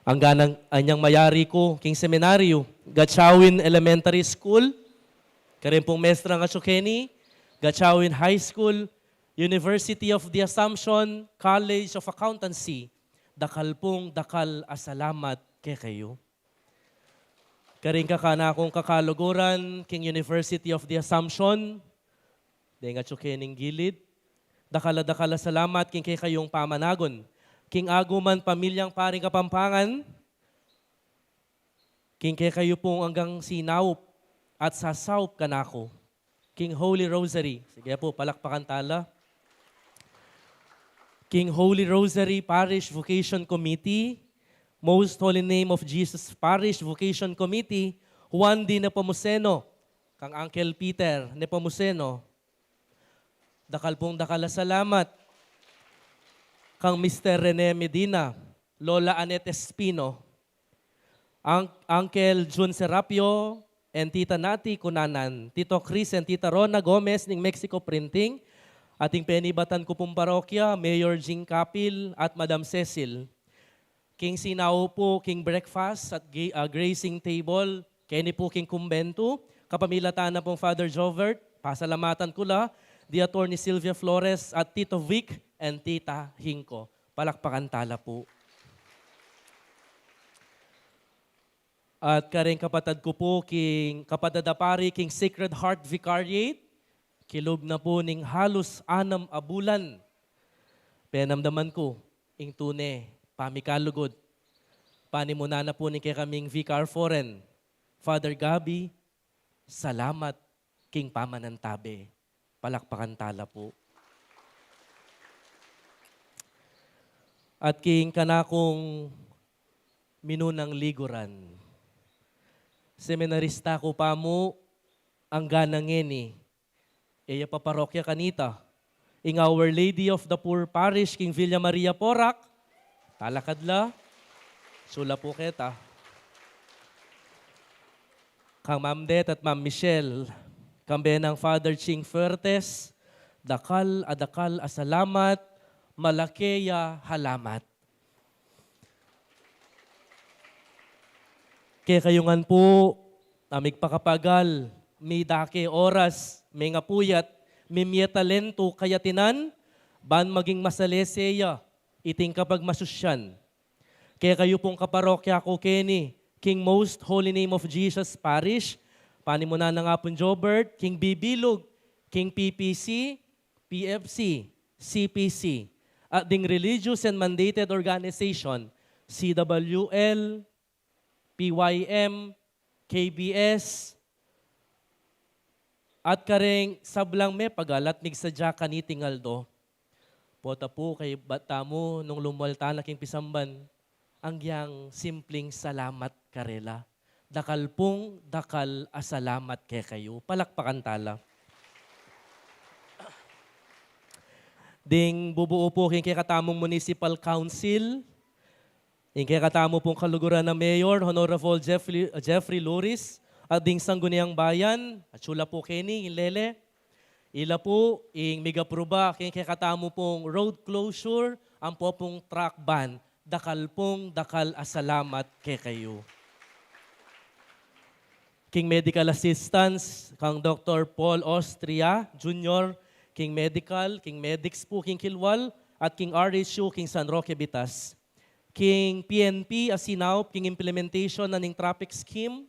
angganang, inyang mayari ku king seminaryo, Gatchawin Elementary School, karin pung mestrang atsu keni, Gatchawin High School, University of the Assumption College of Accountancy, dakal pung dakal a salamat kekayu. Karing kakanakung kakaluguran king University of the Assumption, deng atsu kening gilid, dakal a dakal a salamat king kekayung pamanagun. King Aguman Pamilyang Paring Kapampangan, king kekayu pung anggang sinaup at sasaup kanaku. King Holy Rosary. Sige po, palakpakan tala. King Holy Rosary Parish Vocation Committee, Most Holy Name of Jesus Parish Vocation Committee, Juan D. Nepomuceno, kang Uncle Peter Nepomuceno. Dakal pung dakal a salamat. Kang Mister Rene Medina, Lola Annette Espino, Ang-, Uncle Jun Serapio, and Tita Nati Cunanan, Tito Chris and Tita Rona Gomez ning Mexico Printing, ating penibatan ku pung parokya, Mayor Jing Capil at Madam Cecil. King sinaup pu, king breakfast at gi-, ah, gracing table, keni pu king kumbentu, kapamilatan na pung Father Jovert, pasalamatan ku la, di Attorney Sylvia Flores at Tito Vic and Tita Hinko. Palakpakan tala pu. At karing kapatad ku pu, king kapatad a pari, king Sacred Heart Vicariate, kilub na pu ning halus anam a bulan. Penamdaman ku, ing tune, pamikalugud. Panimunan na pu ning kekaming Vicar Foreign, Father Gabby, salamat king pamanantabe. Palakpakan tala pu. At king kanakung minunang liguran. Seminarista ku pa mu, angga na ngeni, e ya pa parokya kanita. Ing Our Lady of the Poor Parish, king Villa Maria Porac, talakad la, sula pu keta. Kang Ma'am Det at Ma'am Michelle, kambe nang Father Ching Fuertes, dakal a dakal a salamat, malake ya halamat. Kekayu ngan pu, a migpakapagal, midake oras, mengapuyat, mimie talentu, kayatinan, ban maging masalese ya iting kapagmasusyan. Kekayu pung kaparokya ku keni, king Most Holy Name of Jesus Parish, panimunan nang Apung Jobert, king bibilug, king P P C, P F C, C P C, at ding religious and mandated organization, C W L, P Y M, K B S, at kareng sablang mepagal at migsadya kaniting aldo. Pota pu kaybat tamu nung lumwal tana king pisamban, anggiyang simpling salamat karela. Dakal pung dakal a salamat kekayu. Palakpakan tala. Ding bubuu pu king kekatamung municipal council, ing kekatamu pung kaluguran a Mayor, Honorable Jeffrey, Jeffrey Luris, at ding Sangguniang Bayan, atsu la pu keni, ing lele. Ila pu ing migapruba king kekatamu pung road closure, ampo pung truck ban, dakal pung dakal a salamat kekayu. King medical assistance, kang Doktor Paul Austria Junior, king medical, king medics pu, king Kilwal, at king R H U, king San Roque Bitas. King P N P, a sinaup king implementation na ning traffic scheme,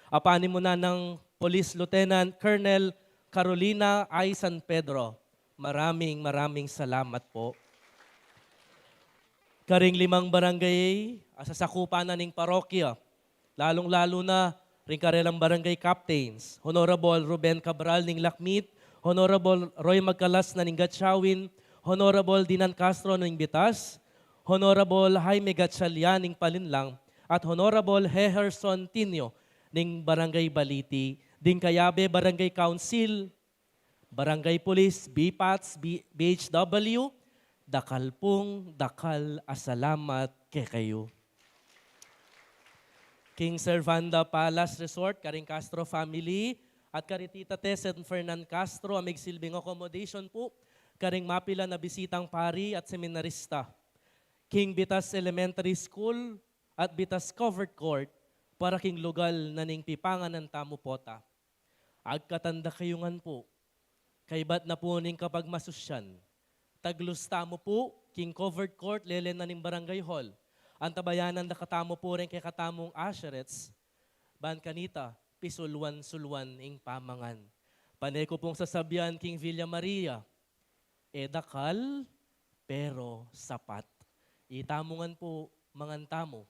a panimunan nang Police Lieutenant Colonel Carolina I. San Pedro. Maraming, maraming salamat po. Karing limang barangay a sasakupan na ning parokya, lalung-lalu na ring karelang barangay captains, Honorable Ruben Cabral ning Lakmit, Honorable Roy Magkalas na ning Gatchawin, Honorable Dinan Castro ning Bitas, Honorable Jaime Gatchalian ning Palinlang, at Honorable Heherson Tinio ning Barangay Baliti, ding kayabe Barangay Council, Barangay Police, B PATS, B-, B H W, dakal pung dakal a salamat kekayu. King Servanda Palace Resort, karing Castro family, at kari Tita Tess and Fernan Castro, a migsilbing accommodation pu karing mapilan a bisitang pari at seminarista. King Bitas Elementary School at Bitas Covered Court, para king lugal na ning pipanganan tamu pota. Agkatan da kayu ngan pu, kaybat na pu ning kapagmasusyan, taglus tamu pu king covered court, lele na ning barangay hall. Antabayanan da katamu pu ring kekatamung usherettes, ban kanita pisulwan-sulwan ing pamangan. Pane ku pung sasabian king Villa Maria, e dakal, pero sapat. Itamu ngan pu, mangan tamu,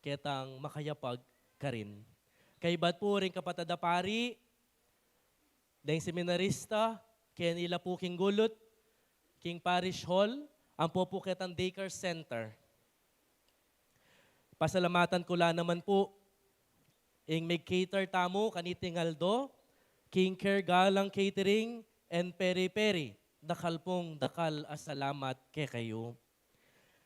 ketang makayapag karin. Kaybat pu ring kapatad a pari, deng seminarista, keni la pu king gulut, king parish hall, ampo pu ketang daycare center. Pasalamatan ku la naman pu ing mig-cater tamu kaniting aldo, king Care Galang Catering and Peri Peri, dakal pung dakal a salamat kekayu.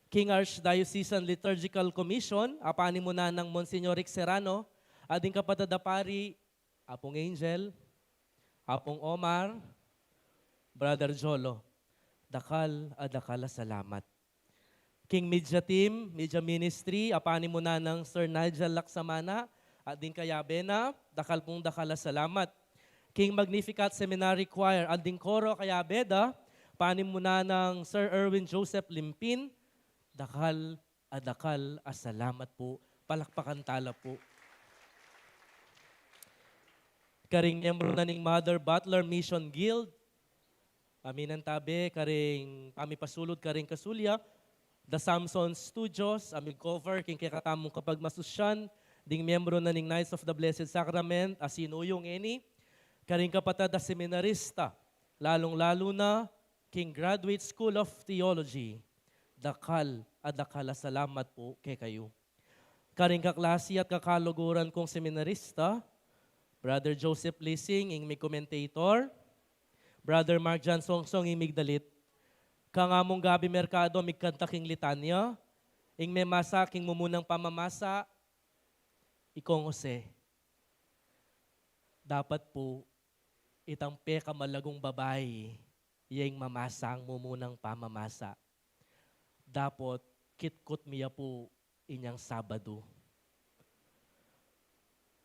King Archdiocesan Liturgical Commission, a panimunan nang Monsignor Rick Serrano, at ding kapatad a pari, Apung Angel, Apung Omar, Brother Jolo, dakal a dakal a salamat. King media team, media ministry, a panimunan nang Sir Nigel Laksamana, at ding kayabe na, dakal pung dakal a salamat. King Magnificat Seminary Choir, at ding koro kayabe da, panimunan nang Sir Erwin Joseph Limpin, dakal a dakal a salamat pu. Palakpakan tala pu. Karing miyembro na ning Mother Butler Mission Guild, a minantabe karing pamipasulud karing kasulya, The Samson Studios, a mig-cover king kekatamung kapagmasusyan, ding miyembro na ning Knights of the Blessed Sacrament, a sinuyu ngeni, karing kapatad a seminarista, lalung-lalu na king Graduate School of Theology, dakal a dakal a salamat pu kekayu. Karing kaklasi at kakaluguran kung seminarista, Brother Joseph Lising, ing mig-commentator, Brother Mark John Songsong, ing migdalit, kang Among Gabi Mercado, migkanta king litanya, ing memasa king mumunang pamamasa, Ikong Jose. Dapat pu, itang pekamalagung babai, ya ing mamasang mumunang pamamasa. Dapot, kitkut mi ya pu inyang Sabadu.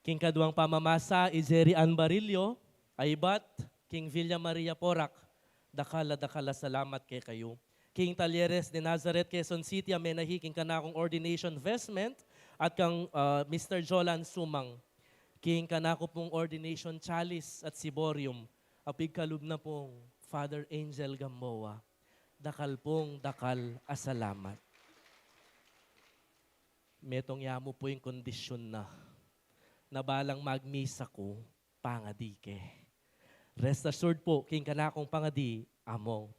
King kaduang pamamasa, i Jerry Ann Barillo, a ibat, king Villa Maria Porac, dakal a dakal a salamat kekayu. King Talleres de Nazaret, Quezon City, a menahi king kanakung ordination vestment, at kang, ah, Mister Jolan Sumang, king kanaku pung ordination chalice at ciborium, a pigkalub na pung Father Angel Gamboa, dakal pung dakal a salamat. Metung ya mu pu ing kondisyun na, na balang magmisa ku, pangadi ke. Rest assured pu, king kanakung pangadi, among.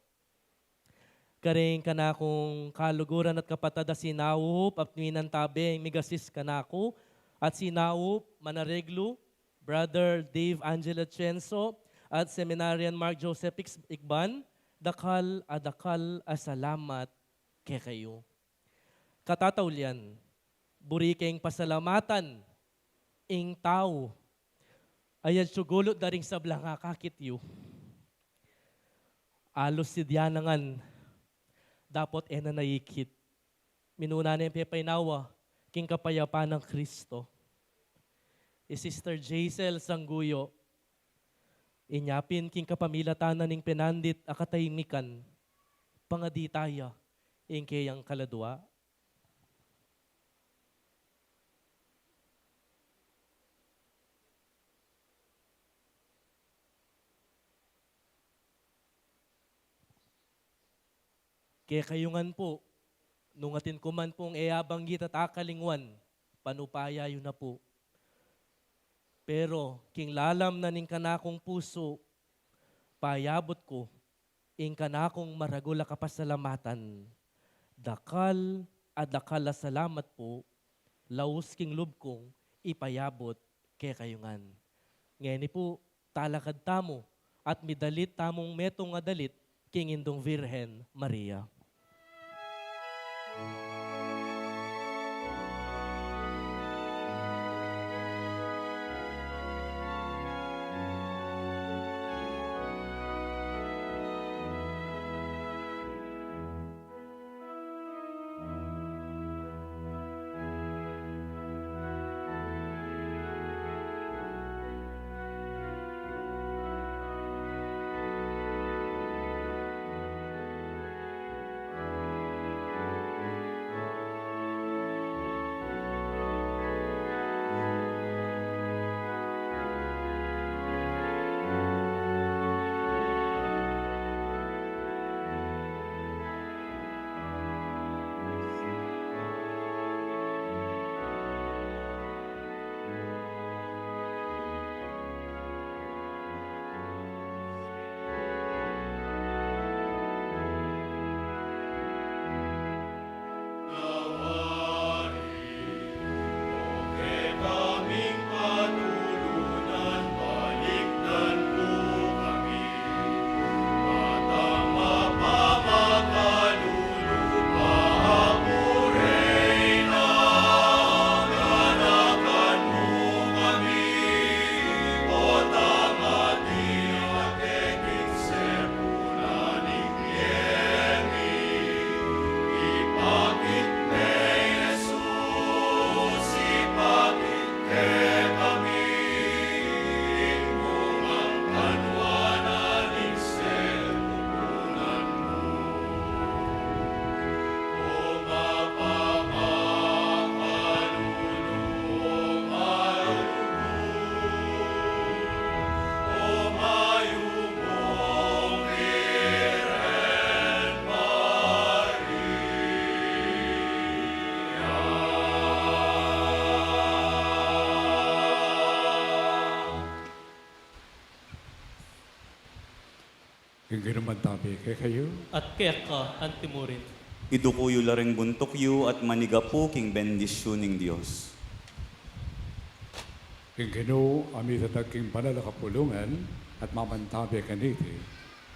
Karing kanakung kaluguran at kapatad a sinaup, at minantabe ing mig-assist kanaku, at sinaup, manareglu, Brother Dave Angel Atienzo, at Seminarian Mark Joseph Ix-, Icban, dakal a dakal a salamat kekayu. Katataulian, buri keng pasalamatan ing tau a yatsu gulut da ring sablang akakit yu. Alus sidya na ngan, dapot e na naikit. Minuna neng pepainawa king kapayapan nang Kristo. I Sister Jaisel Sangguyo, inya pin king kapamilatan na ning penandit a katahimikan, pangadi taya ing keyang kaladua. Kekayu ngan pu, nung atin ku man pung e abanggit at akalingwan, panupaya yu na pu. Pero king lalam na ning kanakung pusu, payabut ku ing kanakung maragul a kapasalamatan. Dakal a dakal a salamat pu, laus king lub kung ipayabut kekayu ngan. Ngeni pu, talakad tamu at midalit tamung metung a dalit king Indung Virgen Maria. Ing Ginu mantabi kekayu. At keka antimurin. Iduku yu la ring buntuk yu at manigapu king bendisyun ning Dios. Ing Ginu a mitatag king banal a kapulungan at mamantabi kaniti,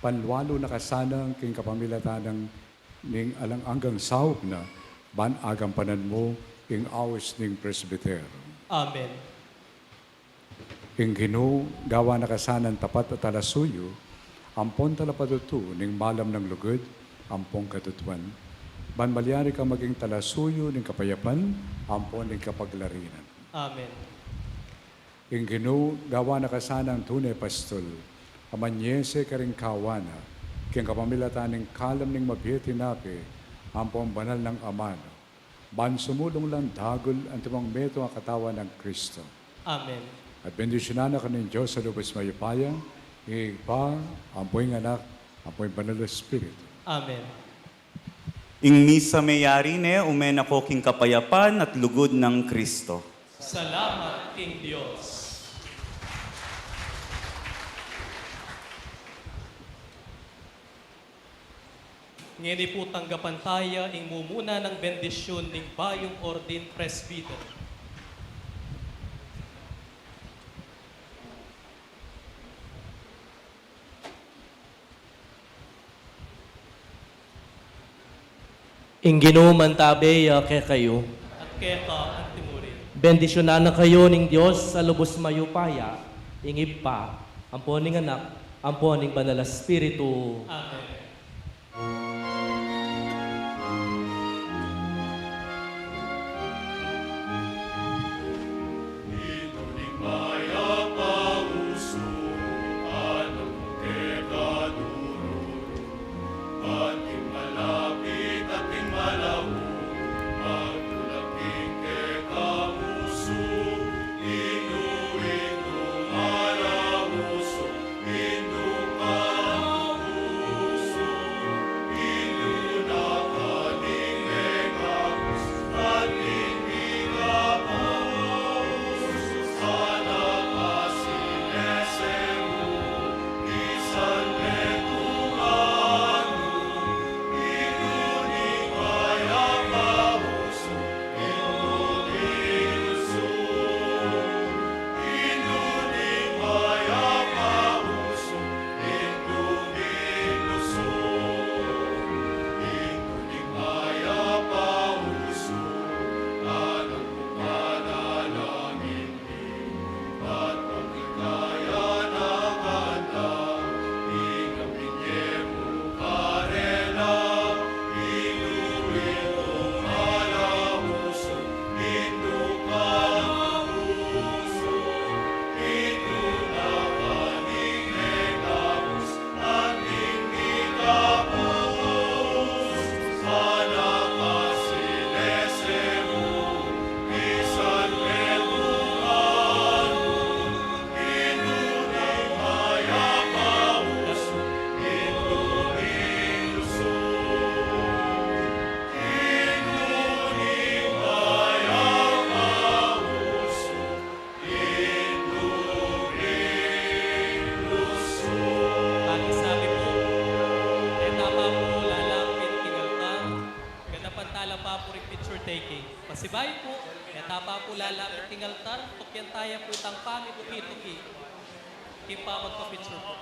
panlualu na ka sana king kapamilatan ning alang anggang saup na, ban agampanan mu ing aus ning presbitero. Amen. Ing Ginu gawan na ka sanang tapat a talasuyu, ampon talapatutu ning malam nang lugud ampon katutuan, ban malyari kang maging talasuyu ning kapayapan ampon ning kapaglarinan. Amen. Ing Ginu gawan na ka sanang tune pastul, a manyese karing kawan na, king kapamilatan ning kalam ning mabie tinape ampon banal nang amanu, ban sumulung lang dagul antimong metung a katawan nang Kristo. Amen. At bendisyunan na ka ning Dios a lubus mayupaya, ing Ibpa, ampo ing Anak, ampo ing Banal a Espiritu. Amen. Ing misa meyari ne, ume na ko king kapayapan at lugud nang Kristo. Salamat king Dios. Ngeni pu tanggapan taya ing mumuna nang bendisyun ning bayung ordained presbyter. Ing Ginu mantabe ya kekayu. At keka antimurin. Bendisyunan na kayu ning Dios a lubus mayupaya, ing Ibpa, ampo ning Anak, ampo ning Banal a Espiritu. Amen. Sibayu pu, e ta pa pu lalapit king altar, tukyan taya pu itang pamituki-tuki. King pamagpa-picture pu.